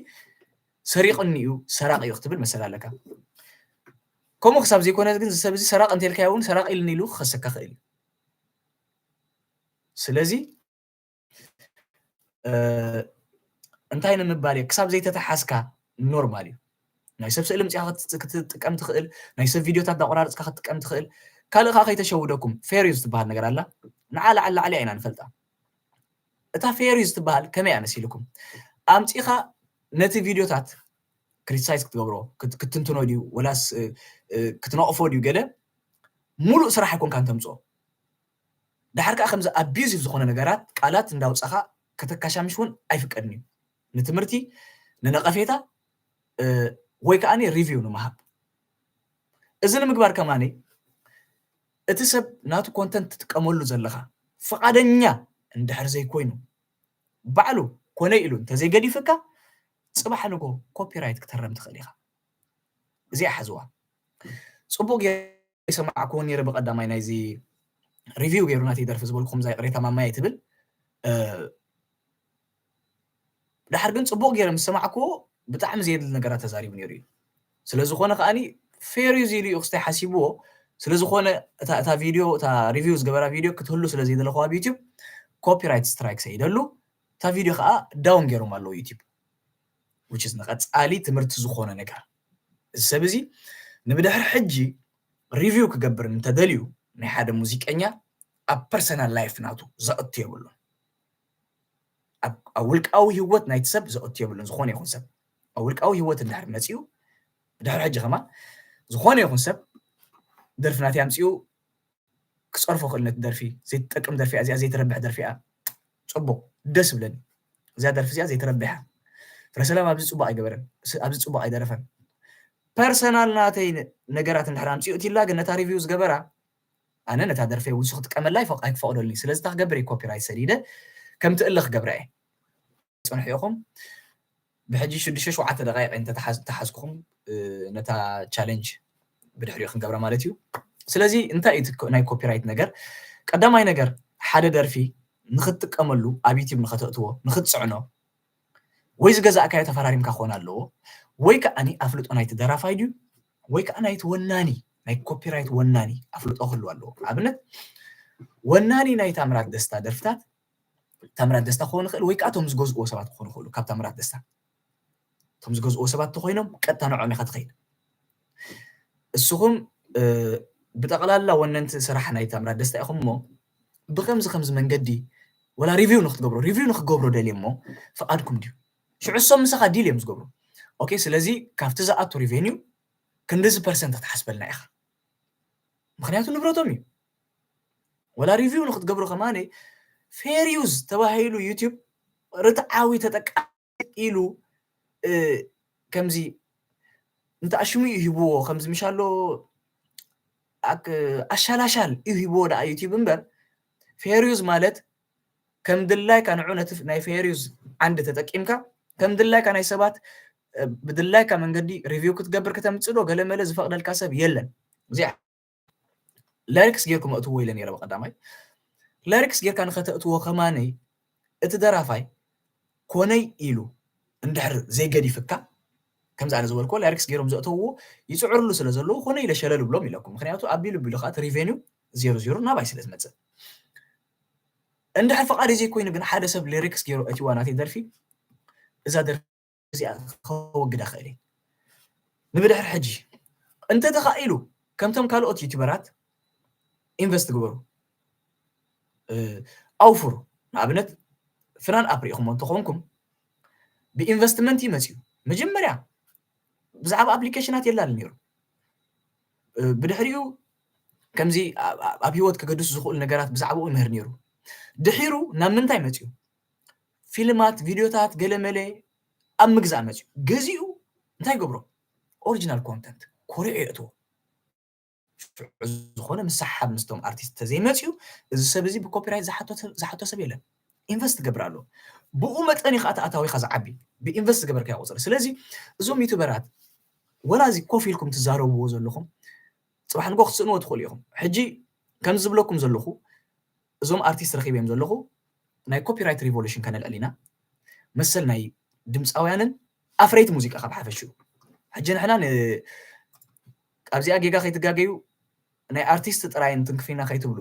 ሰሪቑኒ እዩ ሰራቂ እዩ ክትብል መሰል ኣለካ። ከምኡ ክሳብ ዘይኮነ ግን እዚ ሰብ እዚ ሰራቂ እንተልካዮ እውን ሰራቂ ኢልኒ ኢሉ ክኸሰካ ክእል እዩ። ስለዚ እንታይ ንምባል እየ ክሳብ ዘይተተሓዝካ ኖርማል እዩ። ናይ ሰብ ስእሊ ምፅኻ ክትጥቀም ትኽእል፣ ናይ ሰብ ቪድዮታት እንዳቆራረፅካ ክትጥቀም ትኽእል። ካልእ ከዓ ከይተሸውደኩም ፌር እዩ ዝትበሃል ነገር ኣላ። ንዓ ላዕሊ ላዕሊ ኢና ንፈልጣ። እታ ፌር እዩ ዝትበሃል ከመይ እያ መሲልኩም ኣምፂኻ ነቲ ቪድዮታት ክሪቲሳይዝ ክትገብሮ ክትንትኖ ድዩ ወላስ ክትነቕፎ ድዩ ገለ ሙሉእ ስራሕ ኣይኮንካን ተምፅኦ። ድሓር ከዓ ከምዚ ኣቢዩዚቭ ዝኾነ ነገራት ቃላት እንዳውፃኻ ከተካሻምሽ እውን ኣይፍቀድን እዩ። ንትምህርቲ ንነቐፌታ ወይ ከዓ ሪቪው ንምሃብ እዚ ንምግባር ከማኒ እቲ ሰብ ናቱ ኮንተንት ትጥቀመሉ ዘለኻ ፍቓደኛ እንድሕር ዘይኮይኑ ባዕሉ ኮነ ኢሉ እንተዘይገዲፍካ ፅባሕ ንጎ ኮፒራይት ክተረም ትኽእል ኢኻ። እዚኣ ሓዝዋ። ፅቡቅ ይሰማዕክዎ ነይረ ብቀዳማይ ናይዚ ሪቪው ገይሩ ናተይ ደርፊ ዝበልኩ ከምዛ ይቅሬታ ማማየ ትብል ድሓር ግን ፅቡቅ ገይረ ምስ ሰማዕክዎ ብጣዕሚ ዘየድሊ ነገራት ተዛሪቡ ነይሩ እዩ። ስለዝኾነ ከዓኒ ፌር እዩ ኢሉ እዩ ክስታይ ሓሲብዎ። ስለዝኾነ እታ ቪድዮ እታ ሪቪው ዝገበራ ቪድዮ ክትህሉ ስለዘይደለኹ ኣብ ዩቲዩብ ኮፒራይት ስትራይክ ሰይደሉ እታ ቪድዮ ከዓ ዳውን ገይሮም ኣለዉ ዩቲዩብ። ንቐፃሊ ትምህርቲ ዝኾነ ነገር እዚ ሰብ እዚ ንብድሕሪ ሕጂ ሪቪው ክገብር እንተደልዩ ናይ ሓደ ሙዚቀኛ ኣብ ፐርሰናል ላይፍ ናቱ ዘእቱ የብሉን። ኣብ ውልቃዊ ህይወት ናይቲ ሰብ ዘእቱ የብሉን። ዝኾነ ይኹን ሰብ ኣብ ውልቃዊ ህይወት እንድሕር መፂኡ ብድሕሪ ሕጂ ከማን ዝኾነ ይኹን ሰብ ደርፊ ናተይ ኣምፂኡ ክፀርፎ ክእል ነቲ ደርፊ ዘይትጠቅም ደርፊ እያ እዚኣ ዘይትረብሕ ደርፊ እያ። ፅቡቅ ደስ ይብለኒ እዚኣ ደርፊ እዚኣ ዘይትረብሕ እያ። ፍረሰላም ኣብዚ ፅቡቅ ኣይገበረን ኣብዚ ፅቡቅ ኣይደረፈን። ፐርሰናል ናተይ ነገራት እንድሕር ኣምፂኡ እቲላ ግን ነታ ሪቪው ዝገበራ ኣነ ነታ ደርፊ እውን ክትጥቀመላ ኣይክፈቅደልኒ ስለዚ እታ ክገብር እየ ኮፒራይት ሰዲደ ከምቲ እለ ክገብራ እየ። ፅንሑ ኢኹም ብሕጂ ሽዱሽተ ሸውዓተ ደቃይቅ እንተተሓዝኩኹም ነታ ቻለንጅ ብድሕሪኡ ክንገብራ ማለት እዩ። ስለዚ እንታይ እዩ ናይ ኮፒራይት ነገር? ቀዳማይ ነገር ሓደ ደርፊ ንክትጥቀመሉ ኣብ ዩቲብ ንከተእትዎ ንክትፅዕኖ ወይ ዝገዛእካዮ ተፈራሪምካ ክኾን ኣለዎ ወይ ከዓ ኣፍልጦ ናይቲ ደራፋይ ድዩ ወይ ከዓ ናይቲ ወናኒ ናይ ኮፒራይት ወናኒ ኣፍልጦ ክህልዎ ኣለዎ። ኣብነት ወናኒ ናይ ታምራት ደስታ ደርፍታት ታምራት ደስታ ክኾኑ ይኽእል ወይ ከዓ እቶም ዝገዝእዎ ሰባት ክኾኑ ይኽእሉ። ካብ ታምራት ደስታ እቶም ዝገዝእዎ ሰባት ተኮይኖም ቀጥታ ንዕኦም ኢኻ ትኸይድ። እስኹም ብጠቕላላ ወነንቲ ስራሕ ናይ ታምራት ደስታ ኢኹም እሞ ብከምዚ ከምዚ መንገዲ ወላ ሪቪው ንክትገብሮ ሪቪው ንክገብሮ ደልየ እሞ ፍቓድኩም ድዩ? ሽዑ እሶም ምሳኻ ዲል እዮም ዝገብሩ። ኦኬ ስለዚ ካብቲ ዝኣቱ ሪቬኒው ክንድዚ ፐርሰንት ክትሓስበልና ኢኻ። ምክንያቱ ንብረቶም እዩ። ወላ ሪቪው ንክትገብሮ ከማነ ፌር ዩዝ ተባሂሉ ዩቲዩብ ርትዓዊ ተጠቃሚ ኢሉ ከምዚ እንተኣሽሙ እዩ ሂብዎ ከምዚ ምሻሎ ኣሻላሻል እዩ ሂብዎ ደኣ ዩቲዩብ እምበር ፌር ዩዝ ማለት ከም ድላይካ ንዑ ነቲ ናይ ፌር ዩዝ ዓንዲ ተጠቂምካ ከም ድላይካ ናይ ሰባት ብድላይካ መንገዲ ሪቪው ክትገብር ከተምፅእ ዶ ገለመለ ዝፈቅደልካ ሰብ የለን። እዚኣ ላይሪክስ ጌርኩም ኣእትዎ ኢለ ነይረ ብቀዳማይ። ላይሪክስ ጌርካ ንኸተእትዎ ከማነይ እቲ ደራፋይ ኮነይ ኢሉ እንድሕር ዘይገዲፍካ ከምዚ ኣነ ዝበልክዎ ላይሪክስ ገይሮም ዘእተውዎ ይፅዕርሉ ስለ ዘለዉ ኮነይ ኢለ ሸለል ብሎም ኢለኩም። ምክንያቱ ኣቢሉ ኣቢሉ ከዓ እቲ ሪቬኒው ዜሮ ዜሮ ናባይ ስለ ዝመፅእ። እንድሕር ፍቓድ ዘይኮይኑ ግን ሓደ ሰብ ሊሪክስ ገይሩ እቲ ዋናተይ ደርፊ እዛ ደርፊ እዚኣ ከወግዳ ክእል እየ። ንብድሕር ሕጂ እንተተኻኢሉ ከምቶም ካልኦት ዩቲበራት ኢንቨስት ግበሩ፣ ኣውፍሩ። ንኣብነት ፍናን ኣፕ ሪኢኹሞ እንተኾንኩም ብኢንቨስትመንት እዩ መፂኡ። መጀመርያ ብዛዕባ ኣፕሊኬሽናት የላል ነይሩ። ብድሕሪኡ ከምዚ ኣብ ህይወት ክገድሱ ዝኽእሉ ነገራት ብዛዕባኡ ይምህር ነይሩ። ድሒሩ ናብ ምንታይ መፅኡ? ፊልማት፣ ቪድዮታት፣ ገለመለ ኣብ ምግዛእ መፅኡ። ገዚኡ እንታይ ይገብሮ? ኦሪጂናል ኮንተንት ኮሪዑ የእትዎ። ዝኾነ ምስሓብ ምስቶም ኣርቲስት ተዘይመፅኡ፣ እዚ ሰብ እዚ ብኮፒራይት ዝሓቶ ሰብ የለን። ኢንቨስት ትገብር ኣሎ። ብኡ መጠን እዩ ከዓ ኣታዊኻ ዝዓቢ፣ ብኢንቨስት ዝገበርካዮ ቁፅሪ። ስለዚ እዞም ዩቱበራት ወላ እዚ ኮፍ ኢልኩም ትዛረብዎ ዘለኹም፣ ፅባሕ ንጎ ክትስእንዎ ትኽእሉ ኢኹም። ሕጂ ከም ዝብለኩም ዘለኹ፣ እዞም ኣርቲስት ረኺበዮም ዘለኹ ናይ ኮፒራይት ሪቮሉሽን ከነልዕል ኢና። መሰል ናይ ድምፃውያንን ኣፍረይቲ ሙዚቃ ካብ ሓፈሽኡ። ሕጂ ንሕና ኣብዚኣ ጌጋ ከይትጋገዩ፣ ናይ ኣርቲስት ጥራይ እንትንክፊና ከይትብሉ፣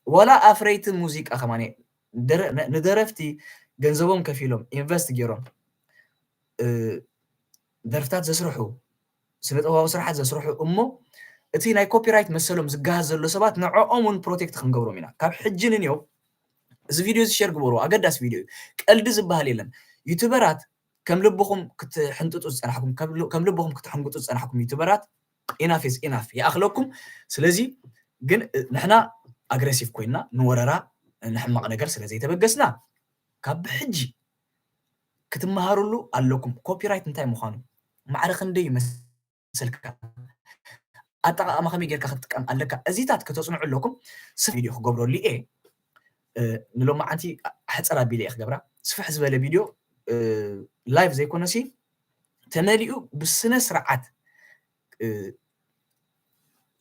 ዋላ ኣፍረይቲ ሙዚቃ ከማን ንደረፍቲ ገንዘቦም ከፊሎም ኢንቨስት ገይሮም ደርፍታት ዘስርሑ፣ ስነ ጥበባዊ ስራሓት ዘስርሑ እሞ እቲ ናይ ኮፒራይት መሰሎም ዝገሃስ ዘሎ ሰባት ንዕኦም እውን ፕሮቴክት ክንገብሮም ኢና። ካብ ሕጂ ንንዮ እዚ ቪድዮ እዚ ሸር ግበሩ፣ ኣገዳሲ ቪድዮ እዩ። ቀልዲ ዝበሃል የለን። ዩቱበራት ከም ልብኹም ክትሕንጥጡ ዝፀናሕኩም፣ ከም ልብኹም ክትሕንግጡ ዝፀናሕኩም ዩቱበራት ኢናፍ ኢዝ ኢናፍ፣ ይኣኽለኩም። ስለዚ ግን ንሕና ኣግሬሲቭ ኮይና ንወረራ ንሕማቕ ነገር ስለ ዘይተበገስና ካብ ብሕጂ ክትመሃሩሉ ኣለኩም። ኮፒራይት እንታይ ምዃኑ፣ ማዕረ ክንደይ ይመስልካ፣ ኣጠቓቕማ ከመይ ጌርካ ክትጥቀም ኣለካ፣ እዚታት ከተፅንዑ ኣለኩም። ስፍ ቪድዮ ክገብረሉ እየ ንሎማዓንቲ፣ ሕፅር ኣቢለ እየ ክገብራ። ስፍሕ ዝበለ ቪድዮ ላይቭ ዘይኮነሲ ተመሊኡ ብስነ ስርዓት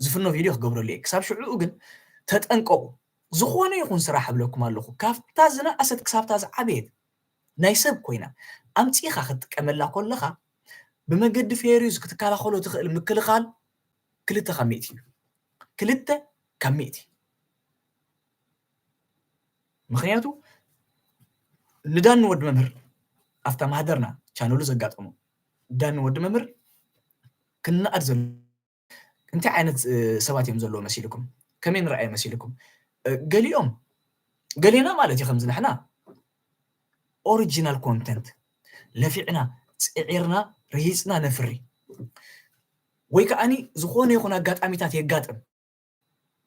ዝፍኖ ቪድዮ ክገብረሉ እየ። ክሳብ ሽዑኡ ግን ተጠንቀቑ። ዝኾነ ይኹን ስራሕ እብለኩም ኣለኹ፣ ካብታ ዝነኣሰት ክሳብታ ዝዓበየት ናይ ሰብ ኮይና ኣምፂእኻ ክትጥቀመላ ከለኻ ብመገዲ ፌር ዩዝ ክትከላኸሎ ትኽእል ምክልኻል ክልተ ካብ ሚእቲ እዩ። ክልተ ካብ ሚእቲ። ምኽንያቱ ንዳኒ ወዲ መምህር ኣብታ ማህደርና ቻነሉ ዘጋጠሙ ዳኒ ወዲ መምህር ክነኣድ ዘሎ እንታይ ዓይነት ሰባት እዮም ዘለዎ መሲልኩም? ከመይ ንረኣየ መሲልኩም? ገሊኦም ገሌና ማለት እዩ ከምዚ ንሕና ኦሪጂናል ኮንተንት ለፊዕና ፅዒርና ርሂፅና ነፍሪ ወይ ከዓኒ ዝኾነ ይኹን ኣጋጣሚታት የጋጥም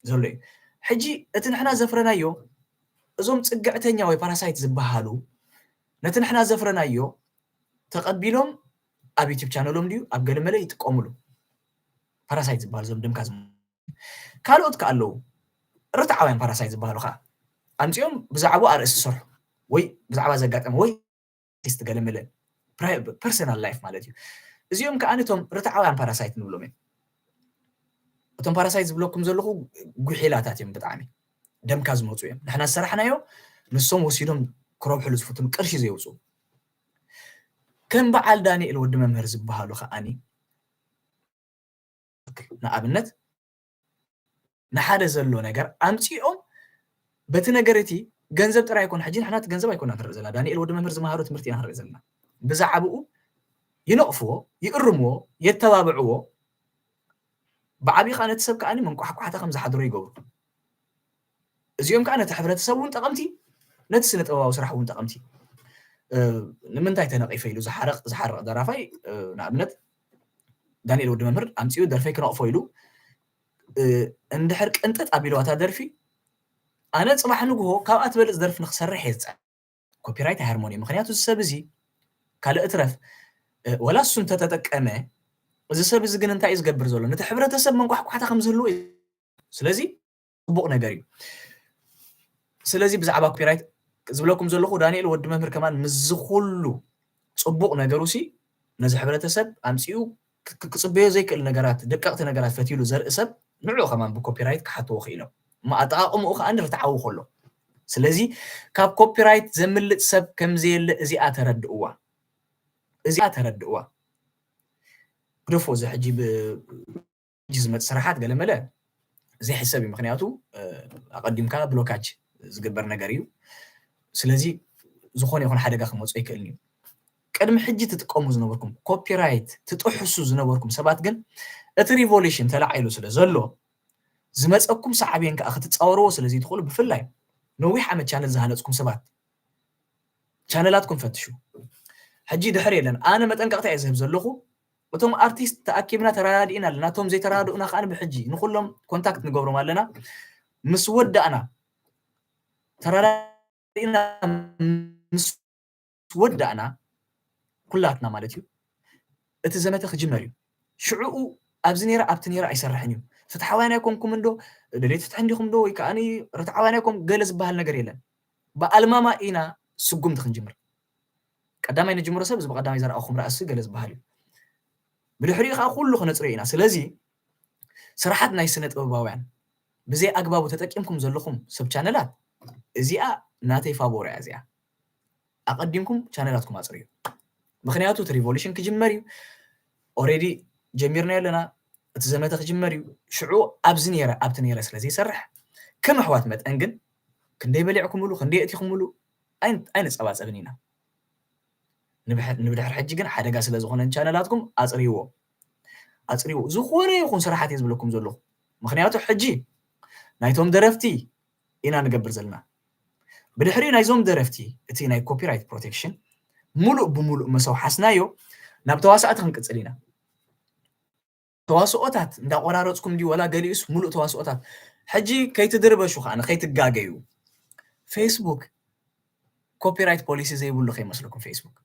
ዘሎ እዩ። ሕጂ እቲ ንሕና ዘፍረናዮ እዞም ፅግዕተኛ ወይ ፓራሳይት ዝበሃሉ ነቲ ንሕና ዘፍረናዮ ተቐቢሎም ኣብ ዩቱብ ቻነሎም ድዩ ኣብ ገለመለ ይጥቀሙሉ። ፓራሳይት ዝበሃሉ እዞም ደምካ ካልኦት ከ ኣለዉ ርትዓውያን ፓራሳይት ዝበሃሉ ከዓ ኣምፂኦም ብዛዕባኡ ኣርእስቲ ዝሰርሑ ወይ ብዛዕባ ዘጋጠመ ወይ ቴስት ገለመለ ፐርሰናል ላይፍ ማለት እዩ። እዚኦም ከዓ ነቶም ርትዓውያን ፓራሳይት ንብሎም እዮም። እቶም ፓራሳይት ዝብለኩም ዘለኹ ጉሒላታት እዮም፣ ብጣዕሚ ደምካ ዝመፁ እዮም። ንሕና ዝሰራሕናዮ ንሶም ወሲዶም ክረብሕሉ ዝፍትኑ ቅርሺ ዘየውፅኡ። ከም በዓል ዳንኤል ወዲ መምህር ዝበሃሉ ከዓኒ ንኣብነት ንሓደ ዘሎ ነገር ኣምፂኦም በቲ ነገር እቲ ገንዘብ ጥራይ ኣይኮነ። ሕጂ ንሕና እቲ ገንዘብ ኣይኮና ንርኢ ዘለና፣ ዳንኤል ወዲ መምህር ዝመሃሮ ትምህርቲ ኢና ንርኢ ዘለና። ብዛዕባኡ ይነቕፍዎ፣ ይእርምዎ፣ የተባብዕዎ። ብዓብዪ ከዓ ነቲ ሰብ ከዓ መንቋሕቋሕታ ከም ዝሓድሮ ይገብሩ። እዚኦም ከዓ ነቲ ሕብረተሰብ እውን ጠቐምቲ፣ ነቲ ስነ ጥበባዊ ስራሕ እውን ጠቐምቲ። ንምንታይ ተነቒፈ ኢሉ ዝሓረቕ ዝሓርቕ ደራፋይ ንኣብነት ዳንኤል ወዲ መምህር ኣምፂኡ ደርፈይ ክነቕፎ ኢሉ እንድሕር ቅንጥጥ ኣቢልዋ እታ ደርፊ ኣነ ፅባሕ ንግሆ ካብኣ ትበልፅ ደርፊ ንክሰርሕ እየ ዝፀ ኮፒራይት ኣይሃርሞን እዩ። ምክንያቱ እዚ ሰብ እዚ ካልእ እትረፍ ወላ እሱ እንተተጠቀመ እዚ ሰብ እዚ ግን እንታይ እዩ ዝገብር ዘሎ? ነቲ ሕብረተሰብ መንቋሕቋሕታ ከም ዝህልዎ እዩ። ስለዚ ፅቡቕ ነገር እዩ። ስለዚ ብዛዕባ ኮፒራይት ዝብለኩም ዘለኹ ዳንኤል ወዲ መምህር ከማን ምስዚ ኩሉ ፅቡቕ ነገሩ ሲ ነዚ ሕብረተሰብ ኣምፂኡ ክፅበዮ ዘይክእል ነገራት ደቀቕቲ ነገራት ፈትይሉ ዘርኢ ሰብ ንዕኡ ከማን ብኮፒራይት ክሓትዎ ክኢሎም እሞ ኣጠቓቕምኡ ከዓ ርትዓዊ ከሎ ስለዚ ካብ ኮፒራይት ዘምልጥ ሰብ ከምዘየለ እዚኣ ተረድእዋ እዚኣ ተረድእዋ ግደፎ እዚ ሕጂ ሕጂ ዝመፅ ስራሓት ገለመለ ዘይሕሰብ እዩ ምክንያቱ ኣቀዲምካ ብሎካጅ ዝግበር ነገር እዩ ስለዚ ዝኾነ ይኹን ሓደጋ ክመፁ ኣይክእልን እዩ ቅድሚ ሕጂ ትጥቀሙ ዝነበርኩም ኮፒራይት ትጥሕሱ ዝነበርኩም ሰባት ግን እቲ ሪቮሉሽን ተላዒሉ ስለ ዘሎ ዝመፀኩም ሳዕቤን ከዓ ክትፃወርዎ ስለ ዘይትኽእሉ ብፍላይ ነዊሕ ዓመት ቻነል ዝሃነፅኩም ሰባት ቻነላትኩም ፈትሹ ሕጂ ድሕር የለን ኣነ መጠንቀቕታ እየ ዝህብ ዘለኹ እቶም ኣርቲስት ተኣኪብና ተረዳዲእና ኣለና። እቶም ዘይተረዳድኡና ከኣ ብሕጂ ንኹሎም ኮንታክት ንገብሮም ኣለና። ምስ ወዳእና ተረዳዲእና ምስ ወዳእና ኩላትና ማለት እዩ እቲ ዘመተ ክጅመር እዩ። ሽዕኡ ኣብዚ ነይረ ኣብቲ ነይረ ኣይሰርሕን እዩ። ፍትሓውያን ኣይኮንኩም እንዶ ደሌት ፍትሒ እንዲኹም ዶ ወይ ከዓ ርትዓውያን ኣይኮም ገለ ዝበሃል ነገር የለን። ብኣልማማ ኢና ስጉምቲ ክንጅምር። ቀዳማይ ንጅምሮ ሰብ እዚ ብቀዳማይ ዘርኣኹም ራእሲ ገለ ዝበሃል እዩ። ብድሕሪኡ ከዓ ኩሉ ክነፅርዮ ኢና። ስለዚ ስራሓት ናይ ስነ ጥበባውያን ብዘይ ኣግባቡ ተጠቂምኩም ዘለኹም ሰብ ቻነላት እዚኣ ናተይ ፋቮር እያ። እዚኣ ኣቐዲምኩም ቻነላትኩም ኣፅርዩ። ምክንያቱ እቲ ሪቮሉሽን ክጅመር እዩ። ኦሬዲ ጀሚርና ኣለና። እቲ ዘመተ ክጅመር እዩ። ሽዑ ኣብዚ ነይረ ኣብቲ ነይረ ስለ ዘይሰርሕ ከም ኣሕዋት መጠን ግን ክንደይ በሊዕኩምሉ ክንደይ እቲኹምሉ ኣይንፀባፀብን ኢና። ንብድሕር ሕጂ ግን ሓደጋ ስለ ዝኾነን ቻነላትኩም ኣፅርይዎ ኣፅርይዎ። ዝኾነ ይኹን ስራሓት እየ ዝብለኩም ዘለኹ። ምክንያቱ ሕጂ ናይቶም ደረፍቲ ኢና ንገብር ዘለና። ብድሕሪኡ ናይዞም ደረፍቲ እቲ ናይ ኮፒራይት ፕሮቴክሽን ሙሉእ ብሙሉእ መሰው ሓስናዮ ናብ ተዋሳእቲ ክንቅፅል ኢና። ተዋስኦታት እንዳቆራረፅኩም እንዲ ወላ ገሊኡስ ሙሉእ ተዋስኦታት። ሕጂ ከይትድርበሹ ከዓ ከይትጋገዩ። ፌስቡክ ኮፒራይት ፖሊሲ ዘይብሉ ከይመስለኩም። ፌስቡክ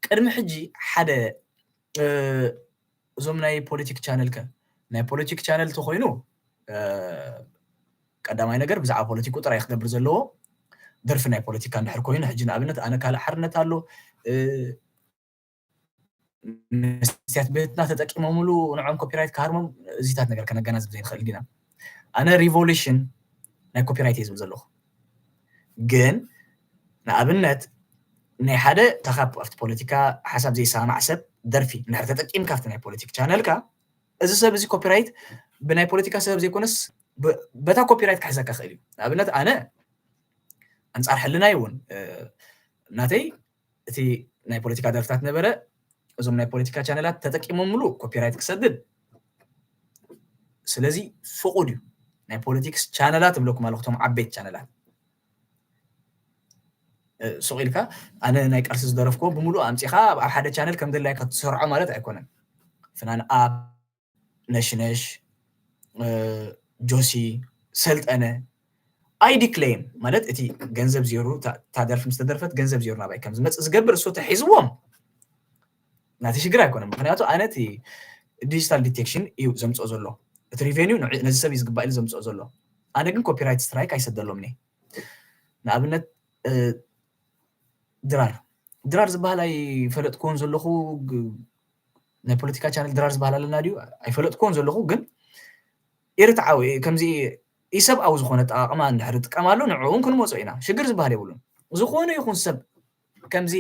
ቅድሚ ሕጂ ሓደ እዞም ናይ ፖለቲክ ቻነል ከ ናይ ፖለቲክ ቻነል ተኮይኑ ቀዳማይ ነገር ብዛዕባ ፖለቲኩ ጥራይ ክገብር ዘለዎ። ደርፊ ናይ ፖለቲካ እንድሕር ኮይኑ ሕጂ ንኣብነት ኣነ ካልእ ሓርነት ኣሎ መስትያት ቤትና ተጠቂሞምሉ ንዖም ኮፒራይት ክሃርሞም እዚታት ነገር ከነገናዝብ ዘይንኽእል ዲና። ኣነ ሪቮሉሽን ናይ ኮፒራይት እየ ዝብል ዘለኹ። ግን ንኣብነት ናይ ሓደ ተካብ ኣብቲ ፖለቲካ ሓሳብ ዘይሰማማዕ ሰብ ደርፊ እንድሕር ተጠቂምካ ኣብቲ ናይ ፖለቲክ ቻነልካ እዚ ሰብ እዚ ኮፒራይት ብናይ ፖለቲካ ሰበብ ዘይኮነስ በታ ኮፒራይት ክሕዘካ ክእል እዩ። ንኣብነት ኣነ ኣንፃር ሕልናይ እውን ናተይ እቲ ናይ ፖለቲካ ደርፍታት ነበረ። እዞም ናይ ፖለቲካ ቻነላት ተጠቂሞምሉ ኮፒራይት ክሰድድ። ስለዚ ፍቁድ እዩ ናይ ፖለቲክስ ቻነላት እብለኩም ኣለኹ። እቶም ዓበይቲ ቻነላት ሱቅ ኢልካ ኣነ ናይ ቃልሲ ዝደረፍክዎ ብምሉእ ኣምፂኻ ኣብ ሓደ ቻነል ከም ደላይ ክትሰርዖ ማለት ኣይኮነን። ፍናን ኣብ ነሽነሽ ጆሲ ሰልጠነ ኣይዲ ክሌም ማለት እቲ ገንዘብ ዜሩ እታ ደርፊ ምስ ተደርፈት ገንዘብ ዜሩ ናባይ ከም ዝመፅእ ዝገብር እሱ ተሒዝዎም ናቲ ሽግር ኣይኮነን። ምክንያቱ ኣነ እቲ ዲጂታል ዲቴክሽን እዩ ዘምፅኦ ዘሎ እቲ ሪቨኒው ነዚ ሰብ እዩ ዝግባእ ኢሉ ዘምፅኦ ዘሎ። ኣነ ግን ኮፒራይት ስትራይክ ኣይሰደሎም ነ ንኣብነት ድራር ድራር ዝበሃል ኣይፈለጥክዎን ዘለኹ ናይ ፖለቲካ ቻነል ድራር ዝበሃል ኣለና ድዩ ኣይፈለጥክዎን ዘለኹ ግን ኢርትዓዊ ከምዚ ኢሰብኣዊ ዝኾነ ኣጠቃቅማ እንድሕር ጥቀማሉ ንዕኡ እውን ክንመፆ ኢና ሽግር ዝበሃል የብሉን። ዝኾነ ይኹን ሰብ ከምዚ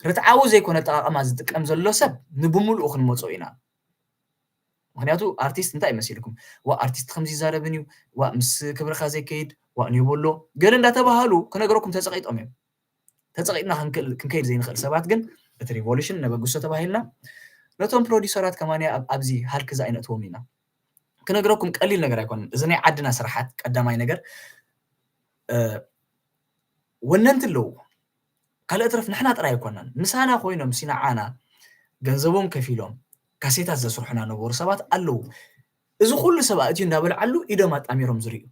ርትዓዊ ዘይኮነ ኣጠቃቅማ ዝጥቀም ዘሎ ሰብ ንብምልኡ ክንመፆ ኢና። ምክንያቱ ኣርቲስት እንታይ መሲልኩም ዋ ኣርቲስት ከምዚ ይዛረብን እዩ ዋ ምስ ክብርካ ዘይከይድ ዋ ንየበሎ ገለ እንዳተባሃሉ ክነግረኩም ተፀቂጦም እዮም። ተፀቂጥና ክንከይድ ዘይንኽእል ሰባት ግን እቲ ሪቮሉሽን ነበግሶ ተባሂልና ነቶም ፕሮዲሰራት ከማን ኣብዚ ሃልክዚ ኣይነእትዎም ኢና። ክነግረኩም ቀሊል ነገር ኣይኮነን እዚ ናይ ዓድና ስራሓት ቀዳማይ ነገር ወነንቲ ኣለዎ። ካልእ ትረፍ ንሕና ጥራይ ኣይኮናን ምሳና ኮይኖም ሲናዓና ገንዘቦም ከፊሎም ካሴታት ዘስርሑና ነበሩ ሰባት ኣለዉ። እዚ ኩሉ ሰብ ኣእትዩ እንዳበልዓሉ ኢዶም ኣጣሚሮም ዝርእዩ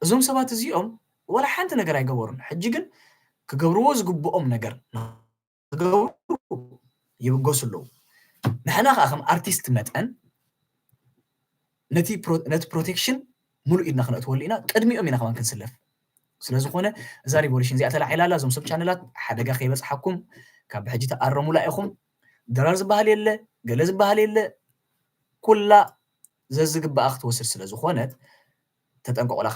እዞም ሰባት እዚኦም ወላ ሓንቲ ነገር ኣይገበሩን። ሕጂ ግን ክገብርዎ ዝግብኦም ነገር ክገብሩ ይብገሱ ኣለዉ። ንሕና ከዓ ከም ኣርቲስት መጠን ነቲ ፕሮቴክሽን ሙሉእ ኢድና ክነእትወሉ ኢና። ቅድሚኦም ኢና ከማን ክንስለፍ። ስለዝኾነ እዛ ሪቮሉሽን እዚኣ ተላዒላ ኣላ። እዞም ሰብ ቻነላት ሓደጋ ከይበፅሓኩም ካብ ብሕጂ ተኣረሙላ ኢኹም። ድራር ዝበሃል የለ፣ ገለ ዝበሃል የለ። ኩላ ዘዝግባኣ ክትወስድ ስለዝኾነት ተጠንቀቑላ።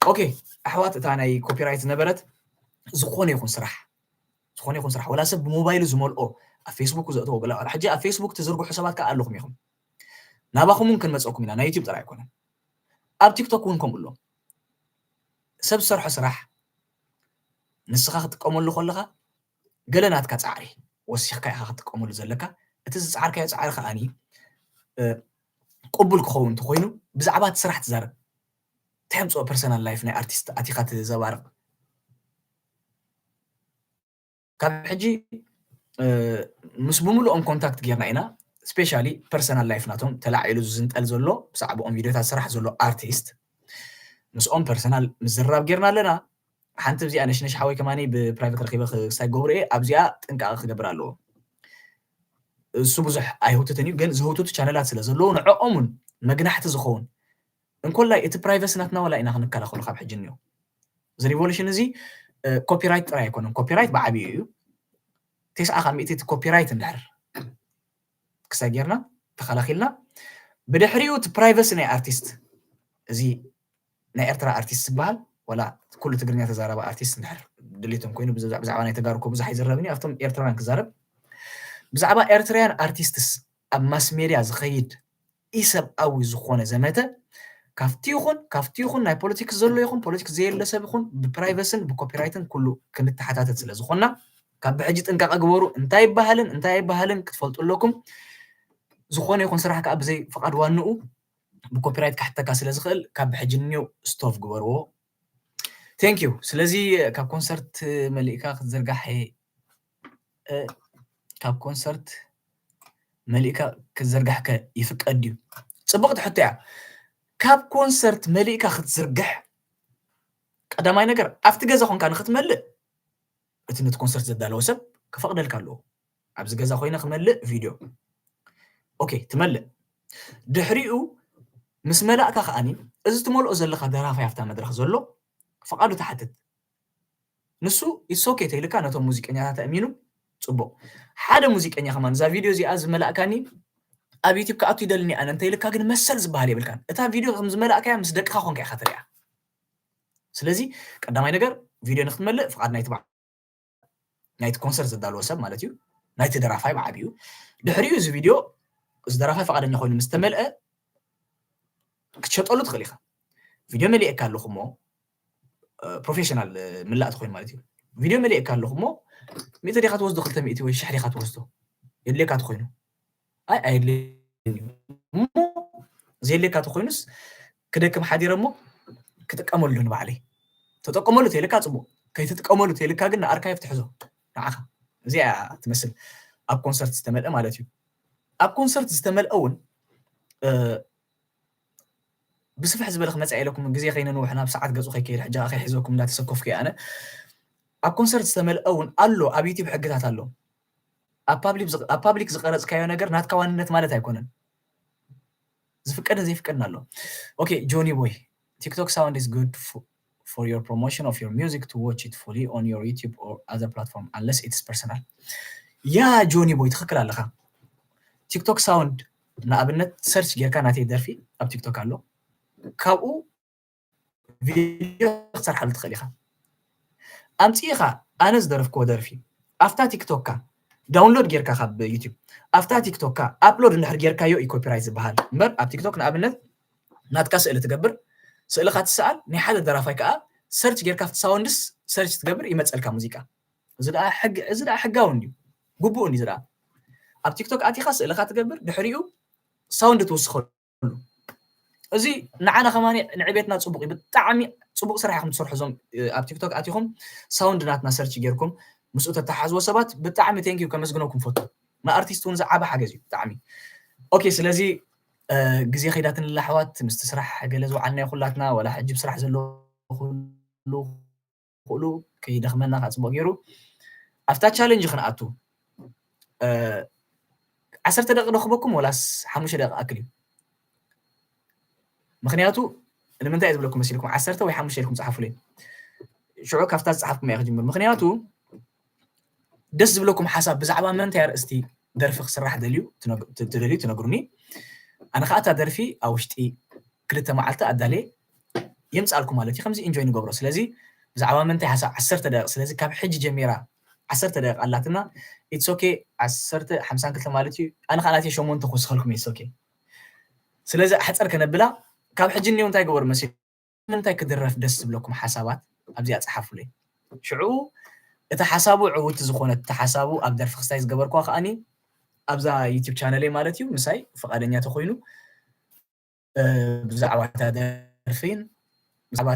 ኦኬ ኣሕዋት እታ ናይ ኮፒራይት ዝነበረት ዝኾነ ይኹን ስራሕ ዝኾነ ይኹን ስራሕ ወላ ሰብ ብሞባይሉ ዝመልኦ ኣብ ፌስቡክ ዘእተዎ ገለ ሕጂ ኣብ ፌስቡክ ትዝርግሑ ሰባት ከዓ ኣለኹም ኢኹም ናባኹም እውን ክንመፀኩም ኢና ናይ ዩቲብ ጥራይ ኣይኮነን ኣብ ቲክቶክ እውን ከምኡ ኣሎ ሰብ ዝሰርሖ ስራሕ ንስኻ ክትጥቀመሉ ከለኻ ገለ ናትካ ፃዕሪ ወሲኽካ ኢኻ ክትጥቀመሉ ዘለካ እቲ ዝፃዕርካዮ ፃዕሪ ከዓኒ ቅቡል ክኸውን እንተኮይኑ ብዛዕባ እቲ ስራሕ ትዛረብ እንታይ ምፅኦ ፐርሰናል ላይፍ ናይ ኣርቲስት ኣቲካ ትዘባርቅ ካብ ሕጂ ምስ ብምልኦም ኮንታክት ጌርና ኢና። ስፔሻሊ ፐርሰናል ላይፍ ናቶም ተላዒሉ ዝንጠል ዘሎ ብዛዕባኦም ቪድዮታት ዝስራሕ ዘሎ ኣርቲስት ምስኦም ፐርሰናል ምዝርራብ ጌርና ኣለና። ሓንቲ እዚኣ ነሽነሽ ሓወይ ከማኒ ብፕራይቨት ረኪበ ክሳይ ገብሩ እየ ኣብዚኣ ጥንቃቐ ክገብር ኣለዎ። እሱ ብዙሕ ኣይህውትትን እዩ፣ ግን ዝህውትቱ ቻነላት ስለ ዘለዉ ንዕኦም እውን መግናሕቲ ዝኸውን እንኮላይ እቲ ፕራይቨሲ ናትና ዋላ ኢና ክንከላኸሉ ካብ ሕጂ እኒኦ። እዚ ሪቮሉሽን እዚ ኮፒራይት ጥራይ ኣይኮነን፣ ኮፒራይት ብዓብዩ እዩ። ተስዓ ካብ ሚእቲ እቲ ኮፒራይት እንድሕር ክሳይ ጌርና ተኸላኺልና ብድሕሪኡ እቲ ፕራይቨሲ ናይ ኣርቲስት እዚ ናይ ኤርትራ ኣርቲስት ዝበሃል ዋላ ኩሉ ትግርኛ ተዛራቢ ኣርቲስት እንድሕር ድሌቶም ኮይኑ ብዛዕባ ናይ ተጋሩ እኮ ብዙሕ ኣይዝረብን እዩ ኣብቶም ኤርትራውያን ክዛረብ ብዛዕባ ኤርትራውያን ኣርቲስትስ ኣብ ማስ ሜድያ ዝኸይድ ኢሰብኣዊ ዝኾነ ዘመተ ካብቲ ይኹን ካብቲ ይኹን ናይ ፖለቲክስ ዘሎ ይኹን ፖለቲክስ ዘየለ ሰብ ይኹን ብፕራይቨስን ብኮፒራይትን ኩሉ ክንተሓታተት ስለ ዝኾንና ካብ ብሕጂ ጥንቃቐ ግበሩ። እንታይ ይበሃልን እንታይ ኣይበሃልን ክትፈልጡ ኣለኩም። ዝኾነ ይኹን ስራሕ ከዓ ብዘይ ፍቓድ ዋንኡ ብኮፒራይት ካሕተካ ስለ ዝኽእል ካብ ብሕጂ እኒኦ ስቶቭ ግበርዎ። ቴንክ ዩ። ስለዚ ካብ ኮንሰርት መሊእካ ክትዝርጋሕ ካብ ኮንሰርት መሊእካ ክትዝርጋሕከ ይፍቀድ ድዩ? ፅቡቕቲ ሕቶ እያ። ካብ ኮንሰርት መሊእካ ክትዝርግሕ ቀዳማይ ነገር ኣብቲ ገዛ ኮንካ ንክትመልእ እቲ ነቲ ኮንሰርት ዘዳለወ ሰብ ክፈቕደልካ ኣለዎ። ኣብዚ ገዛ ኮይነ ክመልእ ቪድዮ ኦኬ ትመልእ። ድሕሪኡ ምስ መላእካ ከዓኒ እዚ ትመልኦ ዘለካ ደራፋይ ኣብታ መድረክ ዘሎ ፍቓዱ ትሓትት። ንሱ ኢትስ ኦኬ ተይልካ ነቶም ሙዚቀኛታት ኣእሚኑ ፅቡቕ። ሓደ ሙዚቀኛ ከማን እዛ ቪድዮ እዚኣ ዝመላእካኒ ኣብ ዩቲብ ክኣቱ ይደልኒ ኣነ እንተይልካ ግን መሰል ዝበሃል የብልካን። እታ ቪድዮ ከም ዝመላእካያ ምስ ደቅኻ ኮንካ ኢኻ ትሪኣ። ስለዚ ቀዳማይ ነገር ቪድዮ ንክትመልእ ፍቓድ ናይቲ በዓል ናይቲ ኮንሰርት ዘዳለወ ሰብ ማለት እዩ፣ ናይቲ ደራፋይ ብዓብዩ። ድሕሪኡ እዚ ቪድዮ እዚ ደራፋይ ፈቓደኛ ኮይኑ ምስ ተመልአ ክትሸጠሉ ትኽእል ኢኻ። ቪድዮ መሊእካ ኣለኹ እሞ ፕሮፌሽናል ምላእ ተኮይኑ ማለት እዩ። ቪድዮ መሊእካ ኣለኹ እሞ ሚእቲ ዲኻ ትወስዶ ክልተ ሚእቲ ወይ ሽሕ ዲኻ ትወስዶ የድልየካ ተኮይኑ ኣይ ኣየድልየን እዩ እሞ ዘየድልየካ ተኮይኑስ ክደክም ሓዲረ እሞ ክጥቀመሉ ንባዕለይ ተጠቀመሉ ተይልካ ፅቡቅ ከይትጥቀመሉ ተይልካ ግን ንኣርካይቭ ትሕዞ ንዓኻ እዚኣ ትመስል ኣብ ኮንሰርት ዝተመልአ ማለት እዩ ኣብ ኮንሰርት ዝተመልአ እውን ብስፍሕ ዝበለ ክመፅእ ኢለኩም ግዜ ከይነንውሕ ናብ ሰዓት ገፁ ከይከይድ ሕጂ ከይሕዘኩም እንዳተሰኮፍኩ ኣነ ኣብ ኮንሰርት ዝተመልአ እውን ኣሎ ኣብ ዩቲብ ሕግታት ኣሎ ኣብ ፓብሊክ ዝቀረፅካዮ ነገር ናትካ ዋንነት ማለት ኣይኮነን ዝፍቀድን ዘይፍቀድን ኣሎ okay Johnny boy TikTok sound is good for your promotion of your music to watch it fully on your YouTube or other platform unless it's personal yeah Johnny boy ትኽክል ኣለኻ TikTok sound ንኣብነት ሰርች ጌርካ ናተይ ደርፊ ኣብ ቲክቶክ ኣሎ ካብኡ ቪድዮ ክትሰርሓሉ ትኽእል ኢኻ ኣምፂእኻ ኣነ ዝደረፍክዎ ደርፊ ኣብታ ቲክቶክካ ዳውንሎድ ጌርካ ካብ ዩቲብ ኣብታ ቲክቶክካ ኣፕሎድ እንድሕር ጌርካዮ እዩ ኮፒራይት ዝበሃል እምበር ኣብ ቲክቶክ ንኣብነት ናትካ ስእሊ ትገብር ስእልኻ ትሰኣል ናይ ሓደ ደራፋይ ከዓ ሰርች ጌርካ ኣብቲ ሳውንድስ ሰርች ትገብር ይመፀልካ ሙዚቃ እዚ እዚ ሕጋዊ እንድዩ ግቡእ እንድዩ ዝኣ ኣብ ቲክቶክ ኣቲኻ ስእልኻ ትገብር ድሕሪኡ ሳውንድ ትውስኸሉ እዚ ንዓና ከማኒ ንዕቤትና ፅቡቅ እዩ ብጣዕሚ ፅቡቅ ስራሕ ኢኹም ትሰርሑ እዞም ኣብ ቲክቶክ ኣቲኹም ሳውንድ ናትና ሰርች ጌርኩም ምስኡ ተተሓዝዎ ሰባት ብጣዕሚ ቴንኪዩ ከመስግነኩም ፈቱ ንኣርቲስት እውን ዝዓበ ሓገዝ እዩ ብጣዕሚ ኦኬ ስለዚ ግዜ ከይዳትንላ ኣሕዋት ምስቲ ስራሕ ገለ ዝወዓልናዮ ኩላትና ዋላ ሕጂ ብስራሕ ዘሎ ኩሉ ክእሉ ከይደኽመና ከዓ ፅቡቅ ገይሩ ኣብታ ቻለንጅ ክንኣቱ ዓሰርተ ደቂ ደኽበኩም ወላስ ሓሙሽተ ደቂ ኣክል እዩ ምክንያቱ ንምንታይ ዝብለኩም መሲልኩም ዓሰርተ ወይ ሓሙሽተ ኢልኩም ፀሓፉለይ ሽዑ ካብታ ዝፀሓፍኩም እያ ክጅምር ምክንያቱ ደስ ዝብለኩም ሓሳብ ብዛዕባ መንታይ ኣርእስቲ ደርፊ ክስራሕ ደልዩ ትደልዩ ትነግሩኒ ኣነ ከዓ እታ ደርፊ ኣብ ውሽጢ ክልተ መዓልቲ ኣዳልየ የምፃልኩ ማለት እዩ ከምዚ ኢንጆይ ንገብሮ ስለዚ ብዛዕባ ምንታይ ሓሳብ ዓሰርተ ደቂቅ ስለዚ ካብ ሕጂ ጀሚራ ዓሰርተ ደቂቅ ኣላትና ኢትስ ኦኬ ዓሰርተ ሓምሳን ክልተ ማለት እዩ ኣነ ከዓ ናተይ ሸሞንተ ክውስኸልኩም ኢትስ ኦኬ ስለዚ ኣሕፀር ከነብላ ካብ ሕጂ እኒው እንታይ ገበሩ መሲሉ ምንታይ ክድረፍ ደስ ዝብለኩም ሓሳባት ኣብዚኣ ፀሓፉለይ ሽዑ እቲ ሓሳቡ ዕውቲ ዝኾነ እቲ ሓሳቡ ኣብ ደርፊ ክስታይ ዝገበርኳ ከዓኒ ኣብዛ ዩቲብ ቻነለይ ማለት እዩ ምሳይ ፍቃደኛ ተኮይኑ ብዛዕባ እታ ደርፊን ብዛዕባ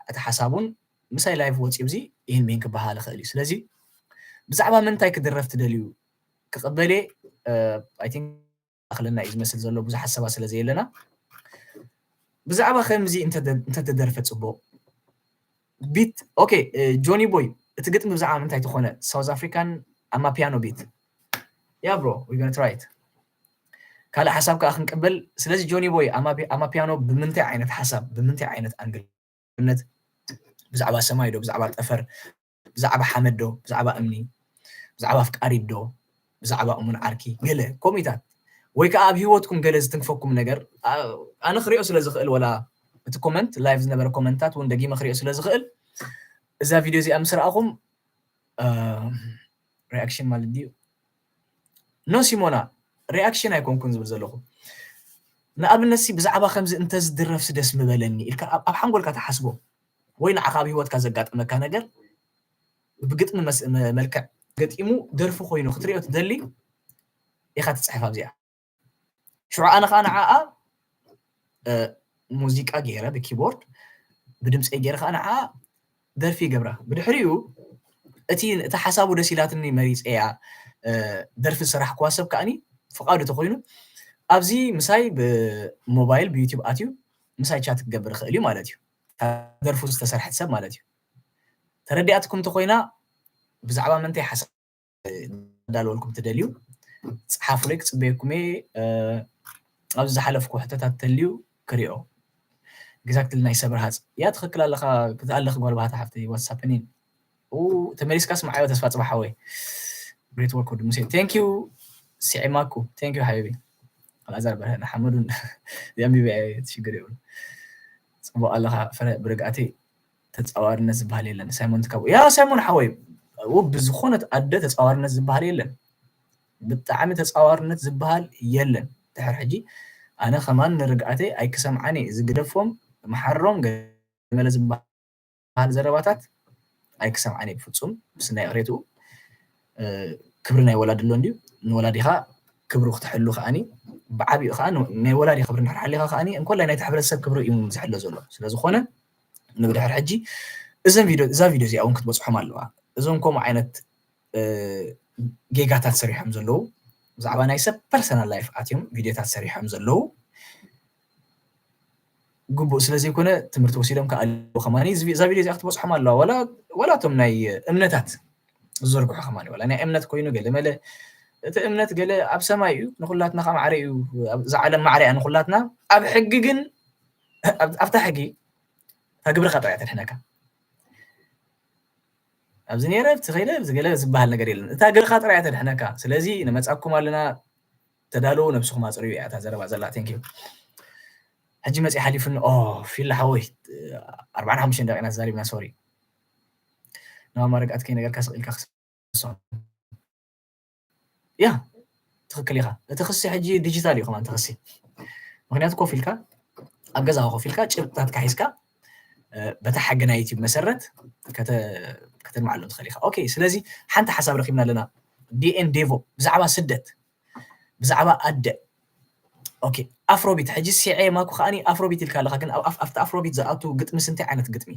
እቲ ሓሳቡን ምሳይ ላይቭ ወፂኡ እዚ ይህን ሚን ክበሃል ይኽእል እዩ ስለዚ ብዛዕባ ምንታይ ክድረፍ ትደልዩ? ክቕበል እየ። I think ኣኽለና እዩ ዝመስል ዘሎ፣ ብዙሕ ሓሳባት ስለ ዘየለና። ብዛዕባ ከምዚ እንተተደርፈ ጽቡቕ። ቢት፣ ኦኬ። ጆኒ ቦይ፣ እቲ ግጥሚ ብዛዕባ ምንታይ ተኾነ? ሳውዝ ኣፍሪካን ኣማፒያኖ ቢት። Yeah bro, we gonna try it። ካልእ ሓሳብ ከዓ ክንቅበል። ስለዚ ጆኒ ቦይ፣ ኣማፒያኖ ብምንታይ ዓይነት ሓሳብ፣ ብምንታይ ዓይነት ኣንግል፣ ብዛዕባ ሰማይ ዶ፣ ብዛዕባ ጠፈር፣ ብዛዕባ ሓመድ ዶ፣ ብዛዕባ እምኒ፣ ብዛዕባ ኣፍቃሪት ዶ፣ ብዛዕባ እሙን ዓርኪ፣ ገለ ኮሚታት፣ ወይ ከዓ ኣብ ህይወትኩም ገለ ዝትንክፈኩም ነገር፣ ኣነ ክሪኦ ስለ ዝኽእል፣ ወላ እቲ ኮመንት፣ ላይቭ ዝነበረ ኮመንታት እውን ደጊመ ክሪኦ ስለ ዝኽእል፣ እዛ ቪድዮ እዚኣ ምስ ረኣኹም፣ ሪኣክሽን ማለት ድዩ? ኖ ሲሞና፣ ሪኣክሽን ኣይኮንኩን ዝብል ዘለኹ። ንኣብነት ሲ ብዛዕባ ከምዚ እንተዝድረፍሲ ደስ ምበለኒ ኢልካ ኣብ ሓንጎልካ ትሓስቦ፣ ወይ ንዓኻ ኣብ ህይወትካ ዘጋጠመካ ነገር ብግጥሚ መልክዕ ገጢሙ ደርፊ ኮይኑ ክትሪኦ ትደሊ ኢኻ ትፅሕፍ ኣብዚኣ። ሽዑ ኣነ ከዓ ንዓኣ ሙዚቃ ገይረ ብኪቦርድ ብድምፀይ ገይረ ከዓ ንዓኣ ደርፊ ይገብራ። ብድሕሪኡ እቲ እቲ ሓሳቡ ደስ ኢላትኒ መሪፀያ ደርፊ ዝሰራሕክዋ ሰብ ከዓኒ ፍቓዱ ተኮይኑ ኣብዚ ምሳይ ብሞባይል ብዩቲብ ኣትዩ ምሳይ ቻት ክገብር ይኽእል እዩ ማለት እዩ። ደርፉ ዝተሰርሐት ሰብ ማለት እዩ። ተረዲኣትኩም እንተኮይና ብዛዕባ ምንታይ ሓሳብ ኣዳልወልኩም ትደልዩ? ጸሓፉለይ፣ ክጽበየኩም እየ። ኣብዚ ዝሓለፍኩ ሕቶታት ተልዩ ክሪኦ። ኤግዛክትሊ ናይ ሰብር ሃጽ። ያ ትኽክል ኣለኻ፣ ክትኣለኺ ጓል ባህታ ሓፍተይ፣ ዋትሳፕኒ። ተመሊስካ ስምዓዮ ተስፋ ጽባሕ ሓወይ። ግሬት ወርክ ወዲ ሙሴ። ቴንክ ዩ ሲዒማኩ። ቴንክ ዩ ሓቢቢ። ኣልኣዛር በርሀ ንሓመዱን የንቢበ ሽግር የብሉ። ጽቡቕ ኣለኻ ፍረ ብርግኣተይ። ተጻዋርነት ዝበሃል የለን። ሳይሞን ትካቡ ያ ሳይሞን ሓወይ፣ ብዝኾነት ኣደ ተጻዋርነት ዝበሃል የለን። ብጣዕሚ ተጻዋርነት ዝበሃል የለን። ድሕር ሕጂ ኣነ ከማን ንርግኣተይ ኣይክሰምዓን እየ። እዚ ግደፎም፣ መሓሮም፣ ገለ ዝበሃል ዘረባታት ኣይክሰምዓን እየ ብፍጹም። ብስናይ ቅሬትኡ ክብሪ ናይ ወላዲ ኣሎ እንድዩ። ንወላዲኻ ክብሩ ክትሕሉ ከዓኒ ብዓቢኡ ከዓ ናይ ወላዲ ክብሪ እንድሕር ሓሊኻ ከዓኒ እንኮላይ ናይቲ ሕብረተሰብ ክብሪ እዩ ዝሕሎ ዘሎ። ስለዝኾነ ንብድሕር ሕጂ እዘን ቪድዮ እዛ ቪድዮ እዚኣ እውን ክትበፅሖም ኣለዋ። እዞም ከምኡ ዓይነት ጌጋታት ሰሪሖም ዘለዉ ብዛዕባ ናይ ሰብ ፐርሰናል ላይፍ ኣትዮም ቪድዮታት ሰሪሖም ዘለዉ ግቡእ ስለዘይኮነ ትምህርቲ ወሲዶም ከኣልዎ ከማኒ እዛ ቪድዮ እዚኣ ክትበፅሖም ኣለዋ። ወላ እቶም ናይ እምነታት ዝዘርግሑ ከማኒ ወላ ናይ እምነት ኮይኑ ገለ መለ እቲ እምነት ገለ ኣብ ሰማይ እዩ ንኩላትና ከማዕረ እዩ እዛ ዓለም ማዕረ እያ ንኩላትና ኣብ ሕጊ ግን ኣብታ ሕጊ እታ ግብርኻ ጥራይ ተድሕነካ ኣብዚ ነይረ ብቲ ከይደ ብዝገለ ዝበሃል ነገር የለን እታ ግብርኻ ጥራይ ተድሕነካ ስለዚ ንመፃኩም ኣለና ተዳለዉ ነብስኹም ኣፅርዩ እያ እታ ዘረባ ዘላ ቴንክ ዩ ሕጂ መፂ ሓሊፉኒ ኦ ፊላ ሓወይ ኣርባዓን ሓሙሽተን ደቂና ተዛሪብና ሶሪ ናብ ኣማረግ ኣትከይ ነገርካ ስቕ ኢልካ ክሰሶ ያ ትኽክል ኢኻ እቲ ክሲ ሕጂ ዲጂታል እዩ ከማን እቲ ክሲ ምክንያቱ ኮፍ ኢልካ ኣብ ገዛኻ ኮፍ ኢልካ ጭብጥታትካ ሒዝካ በታ ሕጊ ናይ ዩቲብ መሰረት ከተልምዓሉ ትኽእል ኢኻ ኦኬ ስለዚ ሓንቲ ሓሳብ ረኪብና ኣለና ዲኤን ዴቮ ብዛዕባ ስደት ብዛዕባ ኣደ ኦኬ ኣፍሮቢት ሕጂ ሲዔ ማኩ ከዓኒ ኣፍሮቢት ኢልካ ኣለካ ግን ኣብቲ ኣፍሮቢት ዝኣቱ ግጥሚ ስንታይ ዓይነት ግጥሚ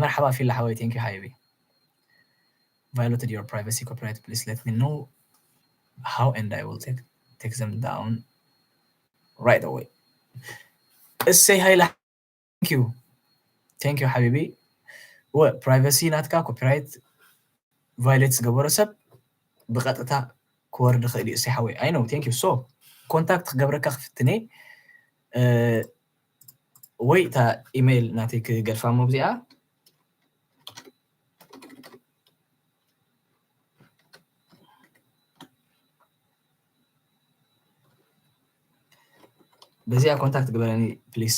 መርሓባ ፊላ ሓወይ thank you ሓቢቢ violated your privacy copyright please let me know how and I will take take them down right away እሰይ ሃይላ thank you thank you ሓቢቢ ወ privacy ናትካ copyright violate ዝገበሮ ሰብ ብቐጥታ ክወርድ ይኽእል እዩ እሰይ ሓወይ I know thank you so contact ክገብረካ ክፍትነ ወይ እታ ኢሜይል ናተይ ክገድፋ እሞ ብዚኣ በዚኣ ኮንታክት ግበረኒ ፕሊስ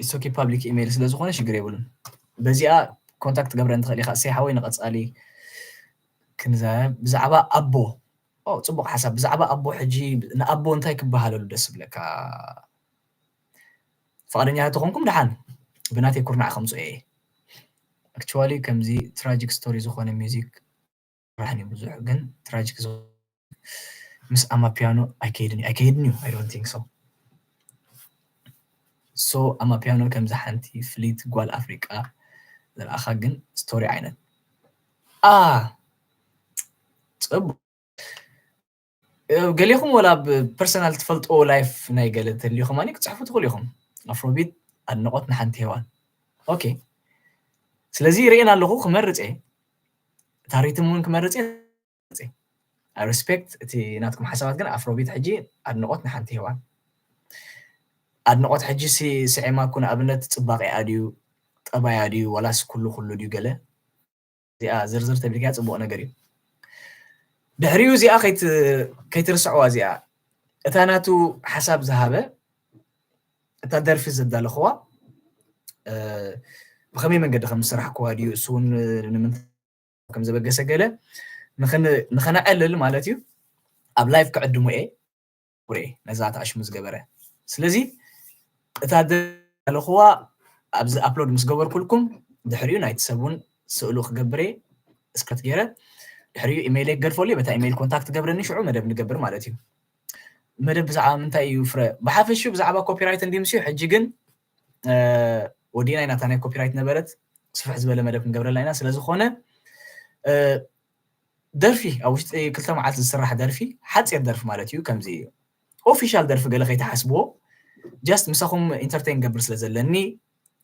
ኢሶኪ ፓብሊክ ኢሜይል ስለዝኾነ ሽግር የብሉን በዚኣ ኮንታክት ገብረ እንትኽእል ኢኻ እሰይ ሓወይ ንቐፃሊ ክንዛረብ ብዛዕባ ኣቦ ፅቡቅ ሓሳብ ብዛዕባ ኣቦ ሕጂ ንኣቦ እንታይ ክበሃለሉ ደስ ብለካ ፍቃደኛ ተኾንኩም ደሓን ብናተይ ኩርናዕ ከምፅኦ እየ actually ከምዚ tragic story ዝኾነ music ራሕኒ ብዙሕ ግን tragic ምስ ኣማፒያኖ ኣይከይድን እዩ ኣይከይድን እዩ I don't think so። So ኣማፒያኖ ከምዚ ሓንቲ ፍሊት ጓል ኣፍሪቃ ዝረኣኻ ግን ስቶሪ ዓይነት ኣ ጽቡቅ። ገሌኹም ወላ ብ personal ትፈልጥዎ ላይፍ ናይ ገለ ተልዩ ከማኒ ክትጽሕፉ ትኽእሉ ኢኹም። ኣፍሮቢት ኣድንቆት ንሓንቲ ሄዋን። ኦኬ ስለዚ ርእየን ኣለኹ ክመርጽ እየ። እታ ሪትም እውን ክመርጽ እየ። I respect እቲ ናትኩም ሓሳባት ግን ኣፍሮቢት ሕጂ ኣድንቆት ንሓንቲ ሄዋን። ኣድንቆት ሕጂ ሲ ስዒማ እኮ ንኣብነት ጽባቄኣ ድዩ ጠባያ ድዩ ዋላስ ኩሉ ኩሉ ድዩ ገለ እዚኣ ዝርዝር ተቢልካያ ጽቡቅ ነገር እዩ። ድሕሪኡ እዚኣ ከይትርስዕዋ እዚኣ እታ ናቱ ሓሳብ ዝሃበ እታ ደርፊ ዘዳለኽዋ ብኸመይ መንገዲ ከም ዝሰራሕክዋ ድዩ እሱ እውን ንምንታይ ከም ዘበገሰ ገለ ንኸነዕልል ማለት እዩ። ኣብ ላይፍ ክዕድሙ እየ ነዛ ተኣሽሙ ዝገበረ። ስለዚ እታ ዘለኽዋ ኣብዚ ኣፕሎድ ምስ ገበርኩልኩም ድሕሪኡ ናይቲ ሰብ እውን ስእሉ ክገብር እየ ስክረት ገይረ ድሕሪኡ ኢሜይለይ ክገድፈሉ በታ ኢሜይል ኮንታክት ገብረኒ ሽዑ መደብ ንገብር ማለት እዩ። መደብ ብዛዕባ ምንታይ እዩ ፍረ ብሓፈሹ ብዛዕባ ኮፒራይት እንዲምስዩ ሕጂ ግን ወዲና ኢና እታ ናይ ኮፒራይት ነበረት ስፍሕ ዝበለ መደብ ክንገብረላ ኢና ስለዝኾነ ደርፊ ኣብ ውሽጢ ክልተ መዓልቲ ዝስራሕ ደርፊ ሓፂር ደርፊ ማለት እዩ ከምዚ ኦፊሻል ደርፊ ገለ ከይተሓስብዎ just ምሳኹም ኢንተርቴን ገብር ስለ ዘለኒ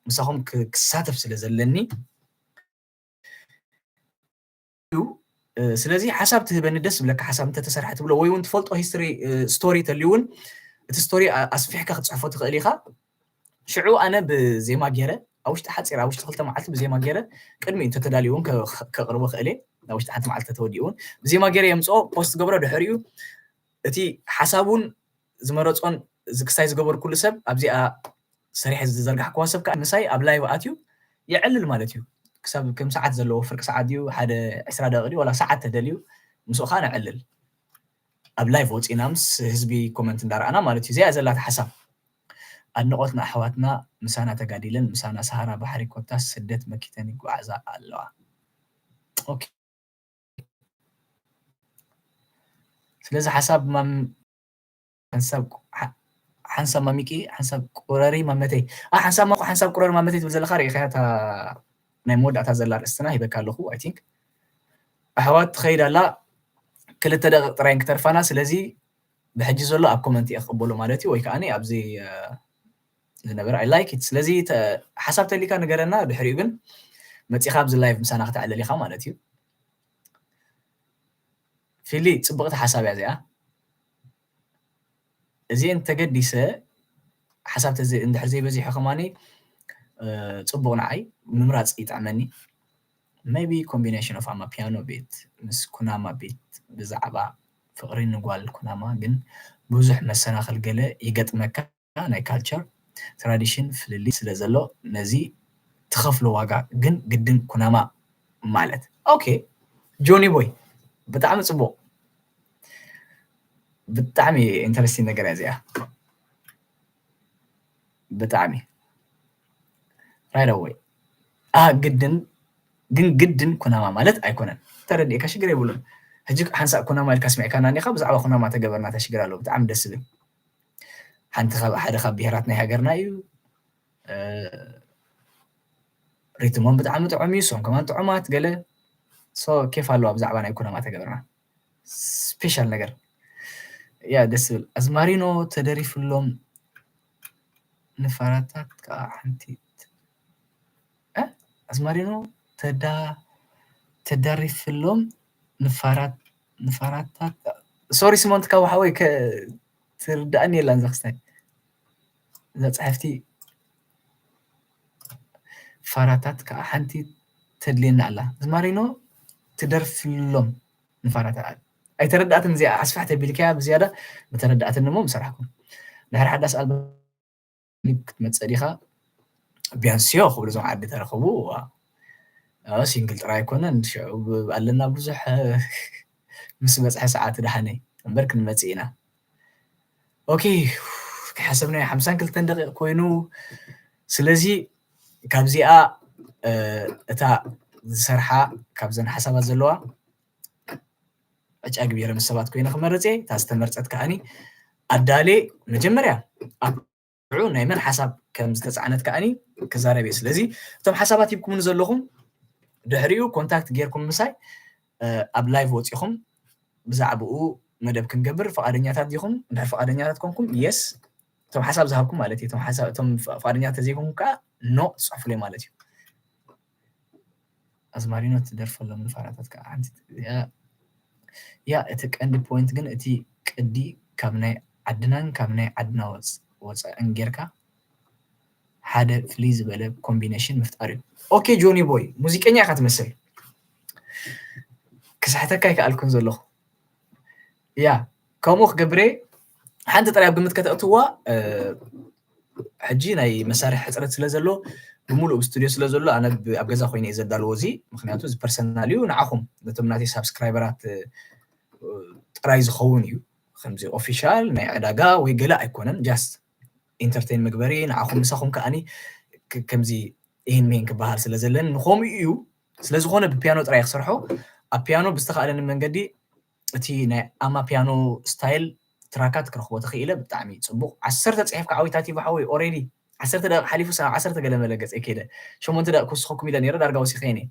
ምሳኹም ክሳተፍ ስለ ዘለኒ እዩ ስለዚ ሓሳብ ትህበኒ ደስ ዝብለካ ሓሳብ እንተተሰርሐ ትብሎ ወይ እውን ትፈልጦ ሂስትሪ ስቶሪ ተልዩ እውን እቲ ስቶሪ ኣስፊሕካ ክትፅሕፎ ትኽእል ኢኻ ሽዑ ኣነ ብዜማ ገይረ ኣብ ውሽጢ ሓፂር ኣብ ውሽጢ ክልተ መዓልቲ ብዜማ ገይረ ቅድሚ እንተተዳልዩ እውን ከቕርቦ ክእል እየ ኣብ ውሽጢ ሓንቲ መዓልቲ ተተወዲኡ እውን ብዜማ ገይረ የምፅኦ ፖስት ገብሮ ድሕሪኡ እቲ ሓሳቡን ዝመረፆን ክስታይ ዝገበርኩሉ ሰብ ኣብዚኣ ሰሪሐ ዝዘርጋሕክዋ ሰብ ከዓ ምሳይ ኣብ ላይቭ ኣትዩ የዕልል ማለት እዩ ክሳብ ከም ሰዓት ዘለዎ ፍርቂ ሰዓት ድዩ ሓደ ዕስራ ደቂ ድዩ ዋላ ሰዓት ተደልዩ ምስኡ ከዓ ነዕልል ኣብ ላይቭ ወፂና ምስ ህዝቢ ኮመንት እንዳረኣና ማለት እዩ እዚኣ ዘላታ ሓሳብ ኣድንቆት ንኣሕዋትና ምሳና ተጋዲለን ምሳና ሰሃራ ባሕሪ ኮታስ ስደት መኪተን ይጓዓዛ ኣለዋ ስለዚ ሓሳብ ሓንሳብ ማሚቂ ሓንሳብ ቁረሪ ማመተይ ሓንሳብ ማኮ ሓንሳብ ቁረሪ ማመተይ ትብል ዘለካ ርኢኻያ እታ ናይ መወዳእታ ዘላ ርእስትና ሂበካ ኣለኹ I think ኣሕዋት ትኸይድ ኣላ ክልተ ደቂቕ ጥራይ ክተርፋና ስለዚ ብሕጂ ዘሎ ኣብ ኮመንት እየ ክቕበሎ ማለት እዩ ወይ ከዓ ኣብዚ ዝነበረ I like it ስለዚ ሓሳብ ተሊካ ንገረና ድሕሪኡ ግን መፂኻ ኣብዚ ላይቭ ምሳና ክተዕልል ኢኻ ማለት እዩ ፊሊ ፅብቕቲ ሓሳብ እያ እዚኣ እዚ እንተገዲሰ ሓሳብ እንድሕር ዘይበዚሑ ከማኒ ፅቡቕ ንዓይ ምምራፅ ይጥዕመኒ maybe combination of ኣማፒያኖ ቤት ምስ ኩናማ ቤት ብዛዕባ ፍቕሪ ንጓል ኩናማ ግን ብዙሕ መሰናኽል ገለ ይገጥመካ ናይ ካልቸር ትራዲሽን ፍልልይ ስለ ዘሎ ነዚ ትኸፍሎ ዋጋ ግን ግድን ኩናማ ማለት okay ጆኒ ቦይ ብጣዕሚ ፅቡቕ ብጣዕሚ interesting ነገር እያ እዚኣ ብጣዕሚ right away ግድን ግን ግድን ኩናማ ማለት ኣይኮነን ተረዲእካ ሽግር የብሉን ሕጂ ሓንሳእ ኩናማ ኢልካ ስሚዕካና እኒኻ ብዛዕባ ኩናማ ተገበርና ተሽግር ኣለዎ ብጣዕሚ ደስ ዝብል ሓንቲ ካብ ሓደ ካብ ብሄራት ናይ ሃገርና እዩ ሪትሞም ብጣዕሚ ጥዑም እዩ ሶም ከማን ጥዑማት ገለ ኬፍ ኣለዋ ብዛዕባ ናይ ኩናማ ተገበርና special ነገር ያ ደስ ዝብል ኣዝማሪኖ ተደሪፍሎም ንፋራታት ከዓ ሓንቲ ኣዝማሪኖ ተዳ ተደሪፍሎም ንፋራት ንፋራታት sorry ስሞንት ካብ ሓወይ ትርዳእኒ የላን ዘክስታይ እዛ ፀሓፍቲ ፋራታት ከዓ ሓንቲ ተድልየና ኣላ ኣዝማሪኖ ትደርፍሎም ንፋራታት ኣይተረዳእትን እዚኣ ኣስፋሕ ተቢልካያ ብዝያዳ ምተረዳእትን እሞ ምሰራሕኩም ድሕሪ ሓዳስ ኣልበም ክትመፅእ ዲኻ ቢያንስዮ ክብሉ እዞም ዓዲ ተረኸቡ ሲንግል ጥራይ ኣይኮነን ኣለና ብዙሕ ምስ በፅሐ ሰዓት ደሓነይ እምበር ክንመፅእ ኢና okay ሓሰብናዮ ሓምሳን ክልተን ደቂቕ ኮይኑ ስለዚ ካብዚኣ እታ ዝሰርሓ ካብዘን ሓሳባት ዘለዋ ዕጫ ግቢረ ምስ ሰባት ኮይነ ክመርፅ እየ። እታ ዝተመርፀት ከዓኒ ኣዳልየ መጀመርያ ኣብ ሽዑ ናይ መን ሓሳብ ከም ዝተፃዕነት ከዓኒ ክዛረብ እየ። ስለዚ እቶም ሓሳባት ሂብኩምኒ ዘለኹም ድሕሪኡ ኮንታክት ጌርኩም ምሳይ ኣብ ላይቭ ወፂኹም ብዛዕባኡ መደብ ክንገብር ፍቓደኛታት ዲኹም? እንድሕር ፍቓደኛታት ኮንኩም የስ፣ እቶም ሓሳብ ዝሃብኩም ማለት እዩ። እቶም ፍቓደኛታት ተዘይኮንኩም ከዓ ኖ ትፅሕፉለይ ማለት እዩ። ኣዝማሪኖ ትደርፈሎም ንፋራታት ከዓ ሓንቲ ያ እቲ ቀንዲ ፖይንት ግን እቲ ቅዲ ካብ ናይ ዓድናን ካብ ናይ ዓድና ወፃእን ጌርካ ሓደ ፍልይ ዝበለ ኮምቢኔሽን ምፍጣር እዩ። ኦኬ ጆኒ ቦይ ሙዚቀኛ ኢካ ትመስል። ክስሕተካ ኣይከኣልኩን ዘለኹ። ያ ከምኡ ክገብረ ሓንቲ ጥራይ ኣብ ግምት ከተእትዋ ሕጂ ናይ መሳርሒ ሕፅረት ስለ ዘሎ ብምሉእ ስቱድዮ ስለ ዘሎ ኣነ ኣብ ገዛ ኮይነ እየ ዘዳልዎ እዚ። ምክንያቱ እዚ ፐርሰናል እዩ ንዓኹም ነቶም ናተይ ሳብስክራይበራት ጥራይ ዝኸውን እዩ። ከምዚ ኦፊሻል ናይ ዕዳጋ ወይ ገለ ኣይኮነን። ጃስት ኢንተርቴን መግበሪ ንዓኹም ምሳኹም ከዓኒ ከምዚ ይህን ሜን ክበሃል ስለ ዘለን ንኸምኡ እዩ። ስለዝኾነ ብፒያኖ ጥራይ ክሰርሖ ኣብ ፒያኖ ብዝተኻእለኒ መንገዲ እቲ ናይ ኣማ ፒያኖ ስታይል ትራካት ክረኽቦ ተኽኢለ ብጣዕሚ ፅቡቕ። ዓሰርተ ፅሒፍካ ዓዊታት ይባሓወይ ኦሬዲ ዓሰርተ ደቂቕ ሓሊፉ ዓሰርተ ገለ መለ ገፀ ከይደ ሸሞንተ ደቂቕ ክውስኸኩም ኢለ ነይረ ዳርጋ ወሲኸ እየ።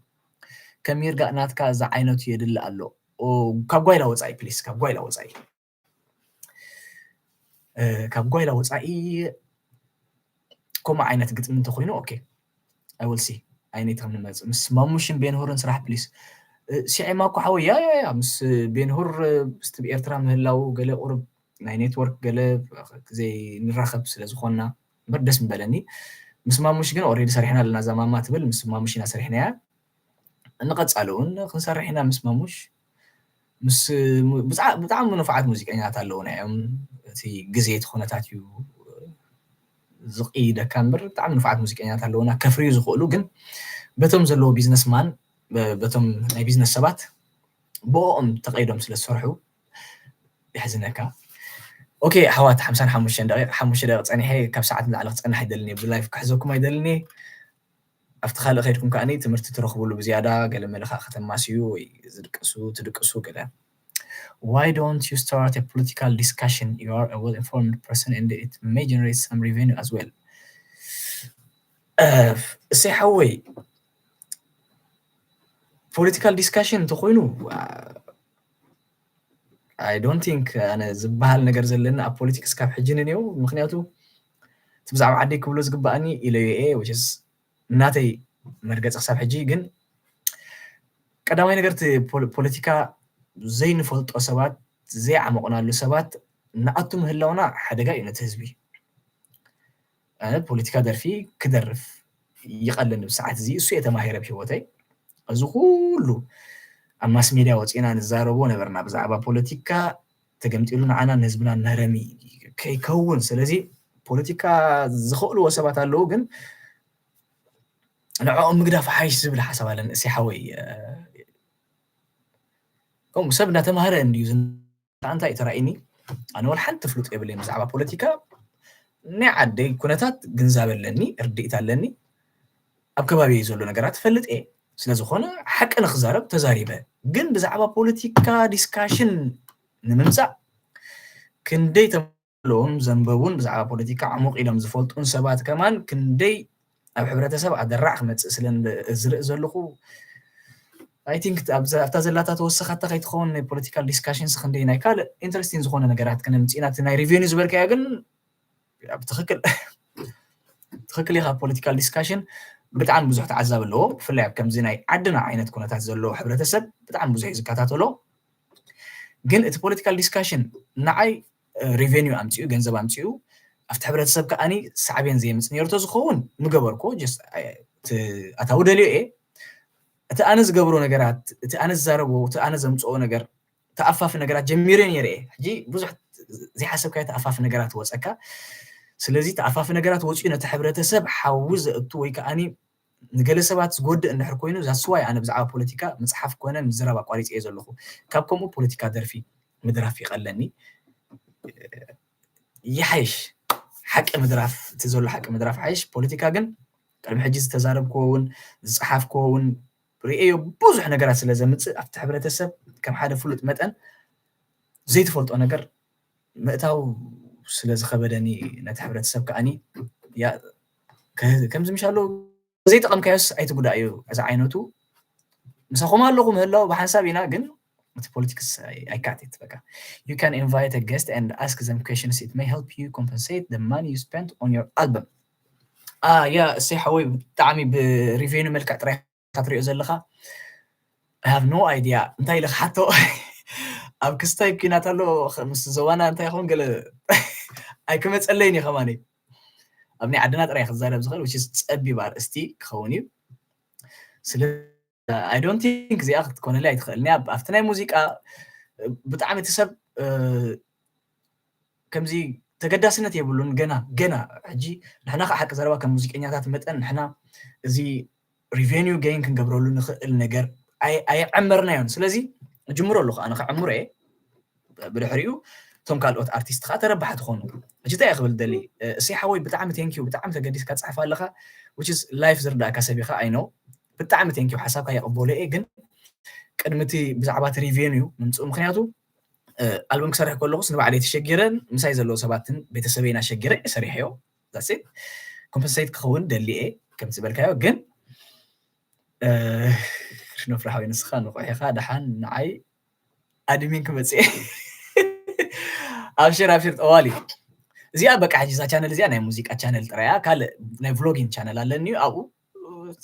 ከሚርጋ ናትካ እዛ ዓይነቱ የድሊ ኣሎ። ካብ ጓይላ ወፃኢ ፕሊስ ካብ ጓይላ ወፃኢ ካብ ጓይላ ወፃኢ ከምኡ ዓይነት ግጥሚ እንተኮይኑ ኦኬ። I will see ኣይነይ ከም ንመፅእ ምስ ማሙሽን ቤንሁርን ስራሕ ፕሊስ። ሲዒማ እኮ ሓወይ ያ ያ ያ ምስ ቤንሁር ምስቲ ብኤርትራ ምህላው ገለ ቁርብ ናይ ኔትወርክ ገለ ዘይንራኸብ ስለዝኮንና እምበር ደስ ምበለኒ። ምስ ማሙሽ ግን ኦሬዲ ሰሪሕና ኣለና። እዛ ማማ ትብል ምስ ማሙሽ ኢና ሰሪሕናያ። ንቐፃሊ እውን ክንሰርሕ ኢና ምስ ማሙሽ። ምስ ብጣዕሚ ንፉዓት ሙዚቀኛታት ኣለውና እዮም። እቲ ግዜ እቲ ኩነታት እዩ ዝቕይደካ እምበር ብጣዕሚ ንፉዓት ሙዚቀኛታት ኣለውና ከፍርዩ ዝኽእሉ ግን በቶም ዘለዎ ቢዝነስ ማን በቶም ናይ ቢዝነስ ሰባት ብኦም ተቐይዶም ስለ ዝሰርሑ የሕዝነካ። ኦኬ ኣሕዋት ሓምሳን ሓሙሽተን ደቂቕ ሓሙሽተ ደቂቕ ፀኒሐ ካብ ሰዓት ንላዕሊ ክፀንሕ ኣይደልን እየ ብላይፍ ክሕዘኩም ኣይደልን እየ። ኣብቲ ካልእ ከይድኩም ከዓኒ ትምህርቲ ትረኽብሉ ብዝያዳ ገለ መለ ከዓ ከተማስዩ ወይ ዝድቅሱ ትድቅሱ ገለ። Why don't you start a political discussion? You are a well informed person and it may generate some revenue as well. እሰይ ሓወይ ፖለቲካል ዲስካሽን እንተኮይኑ I don't think ኣነ ዝበሃል ነገር ዘለኒ ኣብ ፖለቲክስ ካብ ሕጂ ንኔው ምክንያቱ እቲ ብዛዕባ ዓደይ ክብሎ ዝግባኣኒ ኢለዮ እየ ናተይ መርገፂ ክሳብ ሕጂ ግን ቀዳማይ ነገር እቲ ፖለቲካ ዘይንፈልጦ ሰባት ዘይዓመቑናሉ ሰባት ንኣቱ ምህላውና ሓደጋ እዩ ነቲ ህዝቢ። ኣነ ፖለቲካ ደርፊ ክደርፍ ይቐለኒ ብሰዓት እዚ እሱ እየ ተማሂረ ብሂወተይ። እዚ ኩሉ ኣብ ማስ ሜድያ ወፂና ንዛረቦ ነበርና ብዛዕባ ፖለቲካ ተገምጢሉ ንዓና ንህዝብና መረሚ ከይከውን ስለዚ ፖለቲካ ዝኽእልዎ ሰባት ኣለዉ ግን ንዕኦም ምግዳፍ ሓይሽ ዝብል ሓሳብ ኣለኒ እሲ ሓወይ። ከምኡ ሰብ እናተማሃረ እንድዩ እንታይ እዩ ተራእኒ? ኣነ ወላ ሓንቲ ፍሉጥ የብለይ ብዛዕባ ፖለቲካ። ናይ ዓደይ ኩነታት ግንዛበ ኣለኒ፣ ርድኢት ኣለኒ። ኣብ ከባቢ ዘሎ ነገራት ፈልጥ እየ። ስለዝኾነ ሓቂ ንክዛረብ ተዛሪበ። ግን ብዛዕባ ፖለቲካ ዲስካሽን ንምምፃእ ክንደይ ተለዎም ዘንበቡን ብዛዕባ ፖለቲካ ዕሙቕ ኢሎም ዝፈልጡን ሰባት ከማን ክንደይ ኣብ ሕብረተሰብ ኣደራዕ ክመፅእ ስለ ዝርኢ ዘለኹ I think ኣብታ ዘላታ ተወሰኻታ ከይትኸውን ናይ ፖለቲካል ዲስካሽንስ ክንደይ ናይ ካልእ ኢንተረስቲን ዝኾነ ነገራት ከነምፅእ ኢና። እቲ ናይ ሪቨኒ ዝበልካዮ ግን ኣብ ትኽክል ትኽክል ኢኻ። ፖለቲካል ዲስካሽን ብጣዕሚ ብዙሕ ተዓዛቢ ኣለዎ። ብፍላይ ኣብ ከምዚ ናይ ዓድና ዓይነት ኩነታት ዘለዎ ሕብረተሰብ ብጣዕሚ ብዙሕ እዩ ዝከታተሎ። ግን እቲ ፖለቲካል ዲስካሽን ንዓይ ሪቨኒ ኣምፅኡ ገንዘብ ኣምፅኡ ኣብቲ ሕብረተሰብ ከዓኒ ሳዕቤን ዘየምፅ ነይሩ ተዝኸውን ምገበርኩ ኣታዊ ደልዮ እየ። እቲ ኣነ ዝገብሮ ነገራት እቲ ኣነ ዝዛረቦ እቲ ኣነ ዘምፅኦ ነገር ተኣፋፊ ነገራት ጀሚረ ነይረ እየ። ሕጂ ብዙሕ ዘይሓሰብካዮ ተኣፋፊ ነገራት ወፀካ። ስለዚ ተኣፋፊ ነገራት ወፅኡ ነቲ ሕብረተሰብ ሓዊ ዘእቱ ወይ ከዓኒ ንገለ ሰባት ዝጎድእ እንድሕር ኮይኑ that's why ኣነ ብዛዕባ ፖለቲካ ምፅሓፍ ኮነ ምዝራብ ኣቋሪፀ እየ ዘለኹ። ካብ ከምኡ ፖለቲካ ደርፊ ምድራፍ ይቐለኒ ይሓይሽ። ሓቂ ምድራፍ እቲ ዘሎ ሓቂ ምድራፍ ሓይሽ። ፖለቲካ ግን ቅድሚ ሕጂ ዝተዛረብክዎ እውን ዝፀሓፍክዎ እውን ርእዮ ብዙሕ ነገራት ስለ ዘምፅእ ኣብቲ ሕብረተሰብ ከም ሓደ ፍሉጥ መጠን ዘይትፈልጦ ነገር ምእታው ስለ ዝኸበደኒ፣ ነቲ ሕብረተሰብ ከዓኒ ከምዚ ምሻሎ ዘይጠቐምካዮስ ኣይትጉዳእ እዩ እዚ ዓይነቱ። ምሳኹም ኣለኹ ምህላው ብሓንሳብ ኢና፣ ግን እቲ ፖለቲክስ ኣይካትት። በቃ you can invite a guest and ask them questions, it may help you compensate the money you spent on your album. ያ እሰይ ሓወይ፣ ብጣዕሚ ብሪቬኑ መልክዕ ጥራይ ትሪኦ ዘለኻ። I have no idea እንታይ ኢለ ክሓቶ። ኣብ ክስታይ ኪናት ኣሎ ምስ ዘዋና እንታይ ይኸውን ገለ ኣይክመፀለይን እዩ ከማኒ። ኣብ ናይ ዓድና ጥራይ ክዛረብ ዝኽእል which is ጸቢብ ኣርእስቲ ክኸውን እዩ። ስለ I don't think እዚኣ ክትኮነለይ ኣይትኽእልን እያ። ኣብቲ ናይ ሙዚቃ ብጣዕሚ እቲ ሰብ ከምዚ ተገዳስነት የብሉን። ገና ገና ሕጂ ንሕና ከዓ ሓቂ ዘረባ ከም ሙዚቀኛታት መጠን ንሕና እዚ ሪቨኒው ገይን ክንገብረሉ ንኽእል ነገር ኣይዐመርናዮን። ስለዚ እጅምሮ ኣለኹ ኣነ ክዕምሮ እየ ብድሕሪኡ እቶም ካልኦት ኣርቲስት ከዓ ተረባሕቲ ትኾኑ። ሕጂ እንታይ ክብል ደሊ እሰይ ሓወይ ብጣዕሚ ቴንኪዩ ብጣዕሚ ተገዲስካ ትፅሕፍ ኣለኻ። ላይፍ ዝርዳእካ ሰብ ኢኻ ኣይኖ ብጣዕሚ ቴንኪዩ ሓሳብካ የቕበሎ እየ። ግን ቅድሚ እቲ ብዛዕባ እቲ ሪቨኒው ምምፅኡ ምክንያቱ ኣልበም ክሰርሕ ከለኹስ ንባዕለይ ተሸጊረን ምሳይ ዘለዉ ሰባትን ቤተሰበይን ኣሸጊረ ሰሪሐዮ። ኮምፐንሴት ክኸውን ደሊየ ከም ዝበልካዮ ግን ሽኖ ፍራሓዊ ንስኻ ንቑሕ ኢኻ ደሓን ንዓይ ኣድሚን ክመፅእ ኣብሽር ኣብሽር ጠዋሊ እዚኣ በቃ ሕጂ እዛ ቻነል እዚኣ ናይ ሙዚቃ ቻነል ጥራያ ካልእ ናይ ቭሎጊንግ ቻነል ኣለኒ ኣብኡ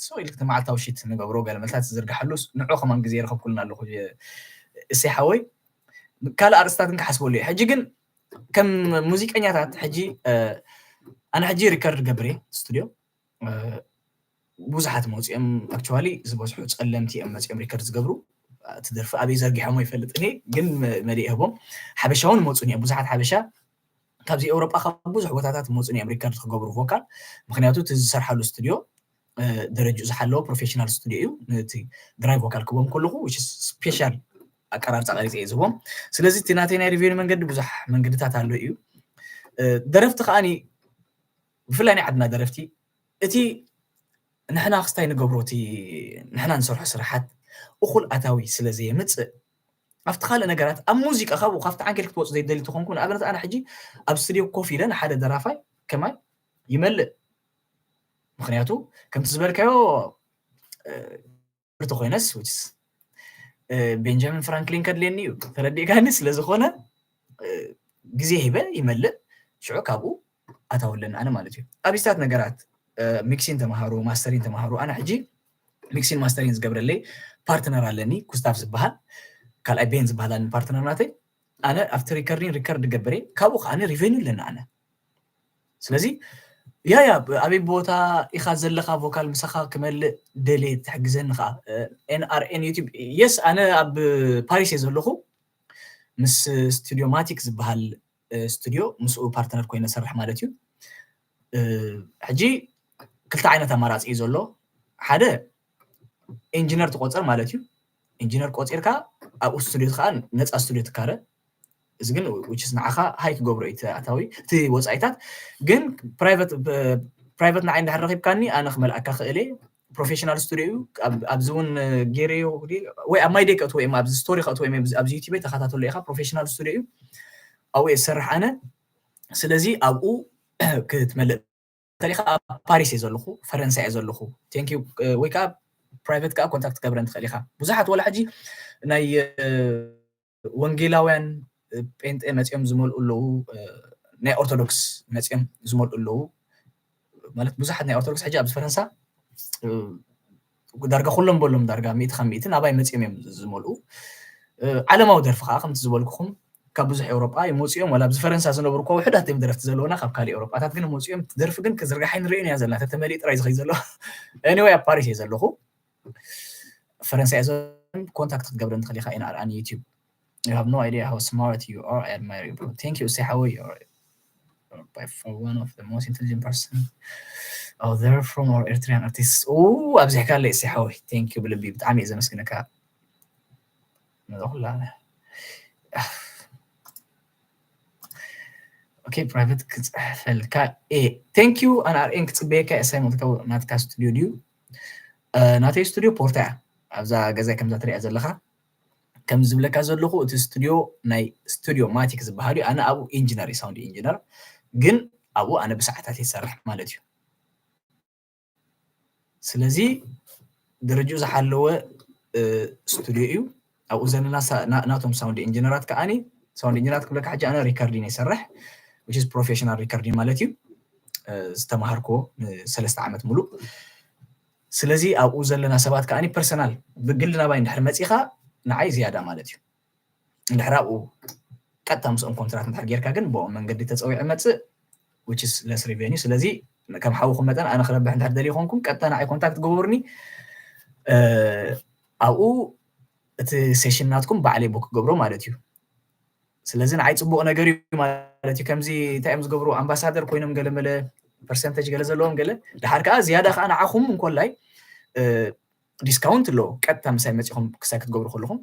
ሰው ኢልክ መዓልታዊ ሽት ንገብሮ ገለ መልታት ዝዝርግሓሉ ንዑ ከማን ግዜ ረኸብኩልና ኣለኹ እሰይ ሓወይ ካልእ ኣርእስታት ክሓስበሉ እየ ሕጂ ግን ከም ሙዚቀኛታት ሕጂ ኣነ ሕጂ ሪከርድ ገብር እየ ስቱድዮ ብዙሓት መፅኦም ኣክቹዋሊ ዝበዝሑ ፀለምቲ እዮም መፅኦም ሪከርድ ዝገብሩ እቲ ደርፊ ኣበይ ዘርጊሖሞ ይፈልጥ እኔ ግን መሊእ ህቦም ሓበሻ እውን መፁ እዮም ብዙሓት ሓበሻ ካብዚ ኤውሮጳ ካብ ብዙሕ ቦታታት መፁ እዮም ሪከርድ ክገብሩ ቮካል ምክንያቱ እቲ ዝሰርሓሉ ስቱድዮ ደረጅኡ ዝሓለወ ፕሮፌሽናል ስቱድዮ እዩ ነቲ ድራይ ቮካል ክቦም ከለኹ ስፔሻል ኣቀራርፃ ቀሪፀ እየ ዝቦም ስለዚ እቲ ናተይ ናይ ሪቪኒ መንገዲ ብዙሕ መንገድታት ኣሎ እዩ ደረፍቲ ከዓኒ ብፍላይ ናይ ዓድና ደረፍቲ እቲ ንሕና ክስታይ ንገብሮ እቲ ንሕና ንሰርሖ ስራሓት እኹል ኣታዊ ስለ ዘየምፅእ ኣብቲ ካልእ ነገራት ኣብ ሙዚቃ ካብኡ ካብቲ ዓንኬል ክትወፁ ዘይደሊ ተኾንኩ ንኣብነት ኣነ ሕጂ ኣብ ስቱድዮ ኮፍ ኢለ ንሓደ ደራፋይ ከማይ ይመልእ ምክንያቱ ከምቲ ዝበልካዮ እንተኮይነስ ቤንጃሚን ፍራንክሊን ከድልየኒ እዩ ተረዲእካኒ ስለዝኮነ ግዜ ሂበ ይመልእ ሽዑ ካብኡ ኣታወለኒ ኣነ ማለት እዩ ኣብስታት ነገራት ሚክሲን ተምሃሩ ማስተሪን ተምሃሩ ኣነ ሕጂ ሚክሲን ማስተሪን ዝገብረለይ ፓርትነር ኣለኒ ኩስታፍ ዝበሃል ካልኣይ ቤን ዝበሃል ኣለኒ ፓርትነር ናተይ ኣነ ኣብቲ ሪከርዲን ሪከርድ ገብረ ካብኡ ከዓ ሪቨኒ ኣለኒ ኣነ ስለዚ ያ ያ ኣበይ ቦታ ኢኻ ዘለኻ ቮካል ምሳኻ ክመልእ ደልየ ትሕግዘኒ ከዓ ኤንኣርኤን ዩቲብ የስ ኣነ ኣብ ፓሪስ እየ ዘለኹ ምስ ስቱድዮ ማቲክ ዝበሃል ስቱድዮ ምስኡ ፓርትነር ኮይነ ሰርሕ ማለት እዩ ሕጂ ክልተ ዓይነት ኣማራፂ እዩ ዘሎ ሓደ ኢንጂነር ትቆፀር ማለት እዩ ኢንጂነር ቆፂርካ ኣብኡ ስቱድዮ ከዓ ነፃ ስቱድዮ ትካረ እዚ ግን ንዓኻ ሃይ ክገብሮ እዩ ኣታዊ እቲ ወፃኢታት ግን ፕራይቨት ንዓይ እንዳሕር ረኪብካኒ ኣነ ክመልኣካ ክእል እየ ፕሮፌሽናል ስቱድዮ እዩ ኣብዚ እውን ገይረዮ ወይ ኣብ ማይ ደይ ከእትዎ እዮም ኣብዚ ስቶሪ ከእትዎ እዮም ኣብዚ ዩቲበይ ተኸታተሉ ኢኻ ፕሮፌሽናል ስቱድዮ እዩ ኣብኡ እየ ዝሰርሕ ኣነ ስለዚ ኣብኡ ክትመልእ እንተሊካ ኣብ ፓሪስ እየ ዘለኹ ፈረንሳ እየ ዘለኹ ቴንኪዩ ወይ ከዓ ፕራይቨት ከዓ ኮንታክት ገብረን ትኽእል ኢኻ ብዙሓት ወላ ሕጂ ናይ ወንጌላውያን ጴንጤ መፂኦም ዝመልኡ ኣለዉ ናይ ኦርቶዶክስ መፂኦም ዝመልኡ ኣለዉ ማለት ብዙሓት ናይ ኦርቶዶክስ ሕጂ ኣብዚ ፈረንሳ ዳርጋ ኩሎም በሎም ዳርጋ ሚእቲ ካብ ሚእትን ኣባይ መፂኦም እዮም ዝመልኡ ዓለማዊ ደርፊ ከዓ ከምቲ ዝበልኩኹም ካብ ብዙሕ ኤውሮጳ ይመፅኡ እዮም ዋላ ኣብዚ ፈረንሳ ዝነብሩ እኳ ውሕዳት እዮም ደረፍቲ ዘለውና ካብ ካልእ ኤውሮጳታት ግን መፅኡ እዮም ደርፊ ግን ክዝርጋሕ ኣይንርእን እያ ዘለና ተተመሊእ ጥራይ ዝኸይ ዘሎ anyway ኣብ ፓሪስ እየ ዘለኹ ፈረንሳ እየ ዘሎ ኮንታክት ክትገብረን ትኽእል ኢኻ ኢንኣርኣን ዩቲብ You have no idea how smart you are. I admire you, bro. Thank you, Sehaway. You're by far one of the most intelligent person out there from our Eritrean artists. Oh, ኣብዚሕካለይ Sehaway. Thank you ብልቢ ብጣዕሚ እየ ዘመስግነካ። ነዛ ኩላ okay private ክፅሕፈልካ እየ thank you ኣነ ኣርእን ክፅበየካ እየ ኣሳይመንትካ ናትካ ስቱድዮ ድዩ ናተይ ስቱድዮ ፖርታ እያ ኣብዛ ገዛይ ከምዛ ትሪኣ ዘለካ ከም ዝብለካ ዘለኹ እቲ ስቱድዮ ናይ ስቱድዮ ማቲክ ዝበሃል እዩ። ኣነ ኣብኡ ኢንጂነር እዩ፣ ሳውንድ ኢንጂነር፣ ግን ኣብኡ ኣነ ብሰዓታት ይሰርሕ ማለት እዩ። ስለዚ ደረጅኡ ዝሓለወ ስቱድዮ እዩ። ኣብኡ ዘለና ናቶም ሳውንድ ኢንጂነራት ከዓኒ ሳውንድ ኢንጂነራት ክብለካ ሕጂ ኣነ ሪከርዲን ይሰርሕ which is professional recording ማለት እዩ። ዝተማሃርኮ ንሰለስተ ዓመት ሙሉእ። ስለዚ ኣብኡ ዘለና ሰባት ከዓኒ ፐርሰናል ብግሊ ናባይ እንድሕር መፂኻ ንዓይ ዝያዳ ማለት እዩ። እንድሕር ኣብኡ ቀጥታ ምስኦም ኮንትራት እንድሕር ጌርካ ግን ብኦም መንገዲ ተፀዊዑ መፅእ which is less revenue። ስለዚ ከም ሓውኹም መጠን ኣነ ክረብሕ እንድሕር ደልዩ ኮንኩም ቀጥታ ንዓይ ኮንታክት ግበሩኒ። ኣብኡ እቲ ሴሽን ናትኩም ባዕለይ ቡክ ክገብሮ ማለት እዩ። ስለዚ ንዓይ ፅቡቕ ነገር እዩ ማለት እዩ። ከምዚ እንታይ እዮም ዝገብሩ ኣምባሳደር ኮይኖም ገለመለ ፐርሰንተጅ ገለ ዘለዎም ገለ ድሓር ከዓ ዝያዳ ከዓ ንዓኹም እንኮላይ ዲስካውንት ኣለዎ። ቀጥታ ምሳይ መፂኹም ክሳይ ክትገብሩ ከለኹም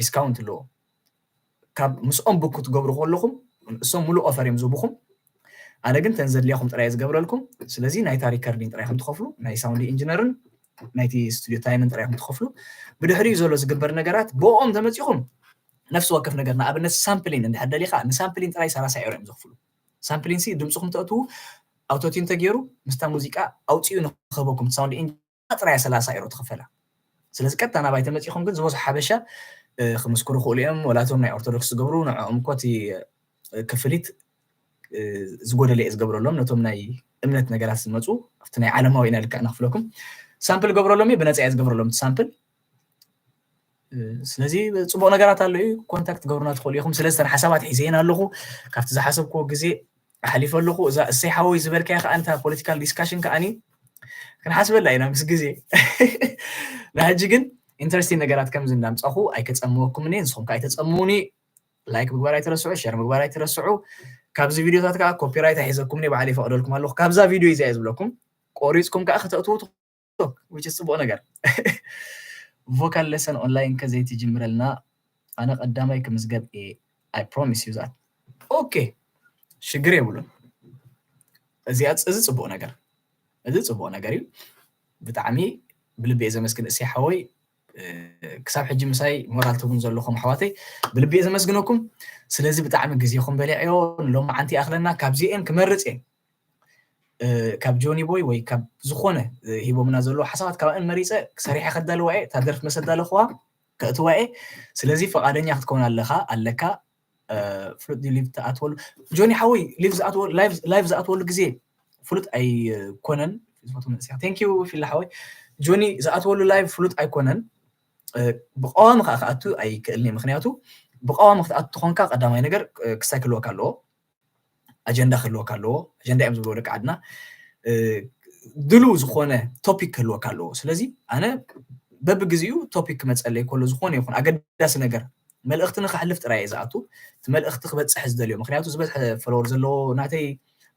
ዲስካውንት ኣለዎ። ካብ ምስኦም ቡክ ክትገብሩ ከለኹም እሶም ሙሉእ ኦፈር እዮም ዝህቡኹም። ኣነ ግን ተን ዘድልያኹም ጥራይ ዝገብረልኩም። ስለዚ ናይታ ሪከርዲን ጥራይ ከም ትኸፍሉ ናይ ሳውንድ ኢንጂነርን ናይቲ ስቱዲዮ ታይምን ጥራይ ከም ትኸፍሉ። ብድሕሪኡ ዘሎ ዝግበር ነገራት ብኦም ተመፂኹም ነፍሲ ወከፍ ነገር ንኣብነት ሳምፕሊን እንድሕር ደሊኻ ንሳምፕሊን ጥራይ ሰላሳ ኤሮ እዮም ዝኽፍሉ። ሳምፕሊን ሲ ድምፅኹም ተእትዉ ኣውቶቲን ተገይሩ ምስታ ሙዚቃ ኣውፅኡ ንክህበኩም ሳውንድ ኢንጂነር ጥራይ ሰላሳ ኤሮ ትኽፈላ። ስለዚ ቀጥታ ናባይ ተመፂኹም ግን ዝበዝሑ ሓበሻ ክምስክሩ ክእሉ እዮም። ወላቶም ናይ ኦርቶዶክስ ዝገብሩ ንዕኦም እኮ እቲ ክፍሊት ዝጎደለ እየ ዝገብረሎም ነቶም ናይ እምነት ነገራት ዝመፁ ኣብቲ ናይ ዓለማዊ ኢና ልክዕ ንክፍለኩም ሳምፕል ገብረሎም እየ ብነፃ እየ ዝገብረሎም ሳምፕል። ስለዚ ፅቡቅ ነገራት ኣሎ እዩ። ኮንታክት ገብሩና ትኽእሉ ኢኹም። ስለዚ ተን ሓሳባት ሒዘየን ኣለኹ ካብቲ ዝሓሰብክዎ ግዜ ኣሕሊፈ ኣለኹ። እዛ እሰይ ሓወይ ዝበልካያ ከዓ እንታ ፖለቲካል ዲስካሽን ከዓኒ ክንሓስበላ ኢና ምስ ግዜ። ንሕጂ ግን ኢንተረስቲን ነገራት ከምዚ እንዳምፃኹ ኣይከፀምወኩም እየ። ንስኹም ከዓ ኣይተፀምውኒ። ላይክ ምግባር ኣይትረስዑ፣ ሸር ምግባር ኣይትረስዑ። ካብዚ ቪዲዮታት ከዓ ኮፒራይት ኣይሒዘኩም እየ፣ ባዕለ ይፈቅደልኩም ኣለኹ። ካብዛ ቪዲዮ እዚኣ እየ ዝብለኩም። ቆሪፅኩም ከዓ ከተእትዉ ትኽእሉ፣ which is ፅቡቅ ነገር። ቮካል ሌሰን ኦንላይን ከ ዘይትጅምረልና? ኣነ ቀዳማይ ክምዝገብ እየ፣ I promise you that። ኦኬ፣ ሽግር የብሉን። እዚኣ እዚ ፅቡቅ ነገር፣ እዚ ፅቡቅ ነገር እዩ። ብጣዕሚ ብልቢ እየ ዘመስግን እሰይ ሓወይ። ክሳብ ሕጂ ምሳይ ሞራል ትቡን ዘለኹም ኣሕዋተይ ብልቢ እየ ዘመስግነኩም። ስለዚ ብጣዕሚ ግዜኹም በሊዐዮ። ንሎማዓንቲ ይኣኽለና። ካብዚኤን ክመርፅ እየ። ካብ ጆኒ ቦይ ወይ ካብ ዝኾነ ሂቦምና ዘለዉ ሓሳባት ካብኣን መሪፀ ሰሪሐ ከዳልዋ እየ። እታ ደርፊ መሰ ኣዳለኹዋ ከእትዋ እየ። ስለዚ ፈቓደኛ ክትከውን ኣለኻ ኣለካ። ፍሉጥ ድዩ ሊቭ ትኣትወሉ? ጆኒ ሓወይ ሊቭ ዝኣትወሉ ላይቭ ዝኣትወሉ ግዜ ፍሉጥ ኣይኮነን። ዝፈቱ መንእሰያ thank you ፊላ ሓወይ። ጆኒ ዝኣትወሉ ላይቭ ፍሉጥ ኣይኮነን። ብቀዋሚ ከዓ ክኣቱ ኣይክእልን እየ። ምክንያቱ ብቀዋሚ ክትኣቱ ተኾንካ ቀዳማይ ነገር ክሳይ ክህልወካ ኣለዎ፣ ኣጀንዳ ክህልወካ ኣለዎ። ኣጀንዳ እዮም ዝብልዎ ደቂ ዓድና። ድሉ ዝኾነ ቶፒክ ክህልወካ ኣለዎ። ስለዚ ኣነ በብግዜኡ ቶፒክ ክመፀለይ ከሎ ዝኾነ ይኹን ኣገዳሲ ነገር መልእኽቲ ንክሕልፍ ጥራይ እየ ዝኣቱ። እቲ መልእኽቲ ክበፅሕ ዝደልዮ ምክንያቱ ዝበዝሐ ፎሎወር ዘለዎ ናተይ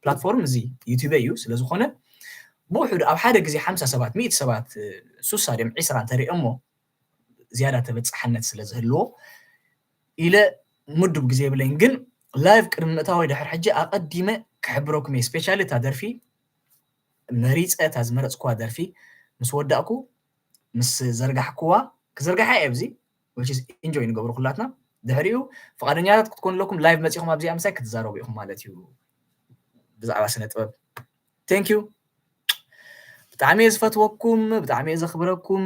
ፕላትፎርም እዚ ዩቲበይ እዩ። ስለዝኾነ ብውሕዱ ኣብ ሓደ ግዜ ሓምሳ ሰባት ሚእቲ ሰባት ሱሳ ድዮም ዒስራ እንተሪኦሞ ዝያዳ ተበፃሕነት ስለ ዝህልዎ ኢለ ምዱብ ግዜ የብለይን። ግን ላይቭ ቅድሚ ምእታወይ ድሕር ሕጂ ኣቐዲመ ክሕብረኩም እየ። ስፔሻሊ እታ ደርፊ መሪፀ እታ ዝመረፅኩዋ ደርፊ ምስ ወዳእኩ ምስ ዘርጋሕኩዋ ክዘርጋሓ እየ ኣብዚ ኢንጆይ ንገብሩ ኩላትና። ድሕሪኡ ፍቓደኛታት ክትኮኑ ኣለኩም። ላይቭ መፂኹም ኣብዚኣ ምሳይ ክትዛረቡ ኢኹም ማለት እዩ። ብዛዕባ ስነ ጥበብ thank you። ብጣዕሚ እየ ዝፈትወኩም፣ ብጣዕሚ እየ ዘኽብረኩም።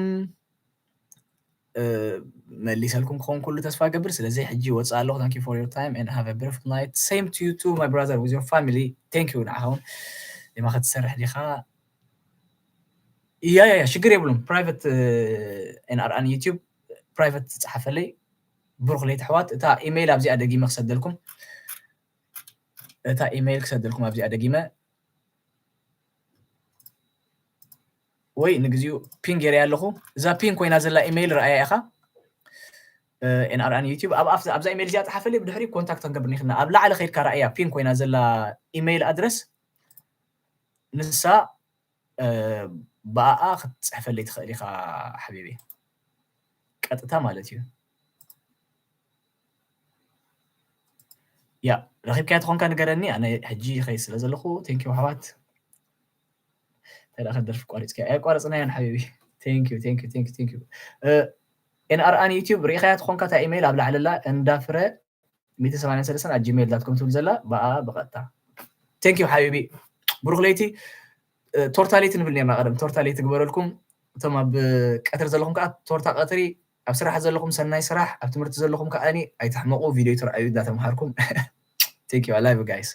መሊሰልኩም ክኸውን ኩሉ ተስፋ ገብር። ስለዚ ሕጂ ወፅእ ኣለኹ። Thank you for your time and have a beautiful night. Same to you too, my brother, with your family. Thank you ንዓኻ እውን ዲማ ክትሰርሕ ዲኻ? እያ እያ ሽግር የብሉን። ፕራይቨት ኤንኣርኣን ዩቲዩብ ፕራይቨት ትፅሓፈለይ። ብሩኽ ለይቲ ኣሕዋት። እታ ኢሜይል ኣብዚኣ ደጊመ ክሰደልኩም። እታ ኢሜይል ክሰደልኩም ኣብዚኣ ደጊመ ወይ ንግዚኡ ፒን ገይረ ኣለኹ። እዛ ፒን ኮይና ዘላ ኢሜይል ረኣያ ኢኻ። ኤንኣርኣን ዩቲዩብ ኣብዛ ኢሜይል እዚኣ ፀሓፈለይ። ብድሕሪ ኮንታክት ክንገብር ንኽና ኣብ ላዕሊ ከይድካ ረኣያ ፒን ኮይና ዘላ ኢሜይል ኣድረስ ንሳ ብኣኣ ክትፅሕፈለይ ትኽእል ኢኻ ሓቢቢ። ቀጥታ ማለት እዩ። ያ ረኺብካያ ተኾንካ ንገረኒ። ኣነ ሕጂ ይኸይድ ስለ ዘለኹ thank you ኣሕዋት። እንታይ ደኣ ከደርፊ ቋሪፅካ? ኣየቋረፅናዮን ሓቢቢ። Thank you thank you thank you thank you። ኤንኣር ኣን ዩቲዩብ ርኢኻያ ትኾንካ እታ ኢሜይል ኣብ ላዕለላ እንዳፍረ ሚእቲ ሰማንያን ሰለስተን ኣት ጂሜይል ዳት ኮም ትብል ዘላ ብኣ ብቐጥታ። Thank you ሓቢቢ። ብሩኽ ለይቲ። እ፣ ቶርታ ለይቲ ንብል ነርና ቀደም። ቶርታ ለይቲ ግበረልኩም። እቶም ኣብ ቀትሪ ዘለኹም ከዓ ቶርታ ቀትሪ፣ ኣብ ስራሕ ዘለኹም ሰናይ ስራሕ፣ ኣብ ትምህርቲ ዘለኹም ከዓኒ ኣይትሕመቑ፣ ቪድዮ ትረኣዩ እንዳተምሃርኩም። Thank you, I love you guys።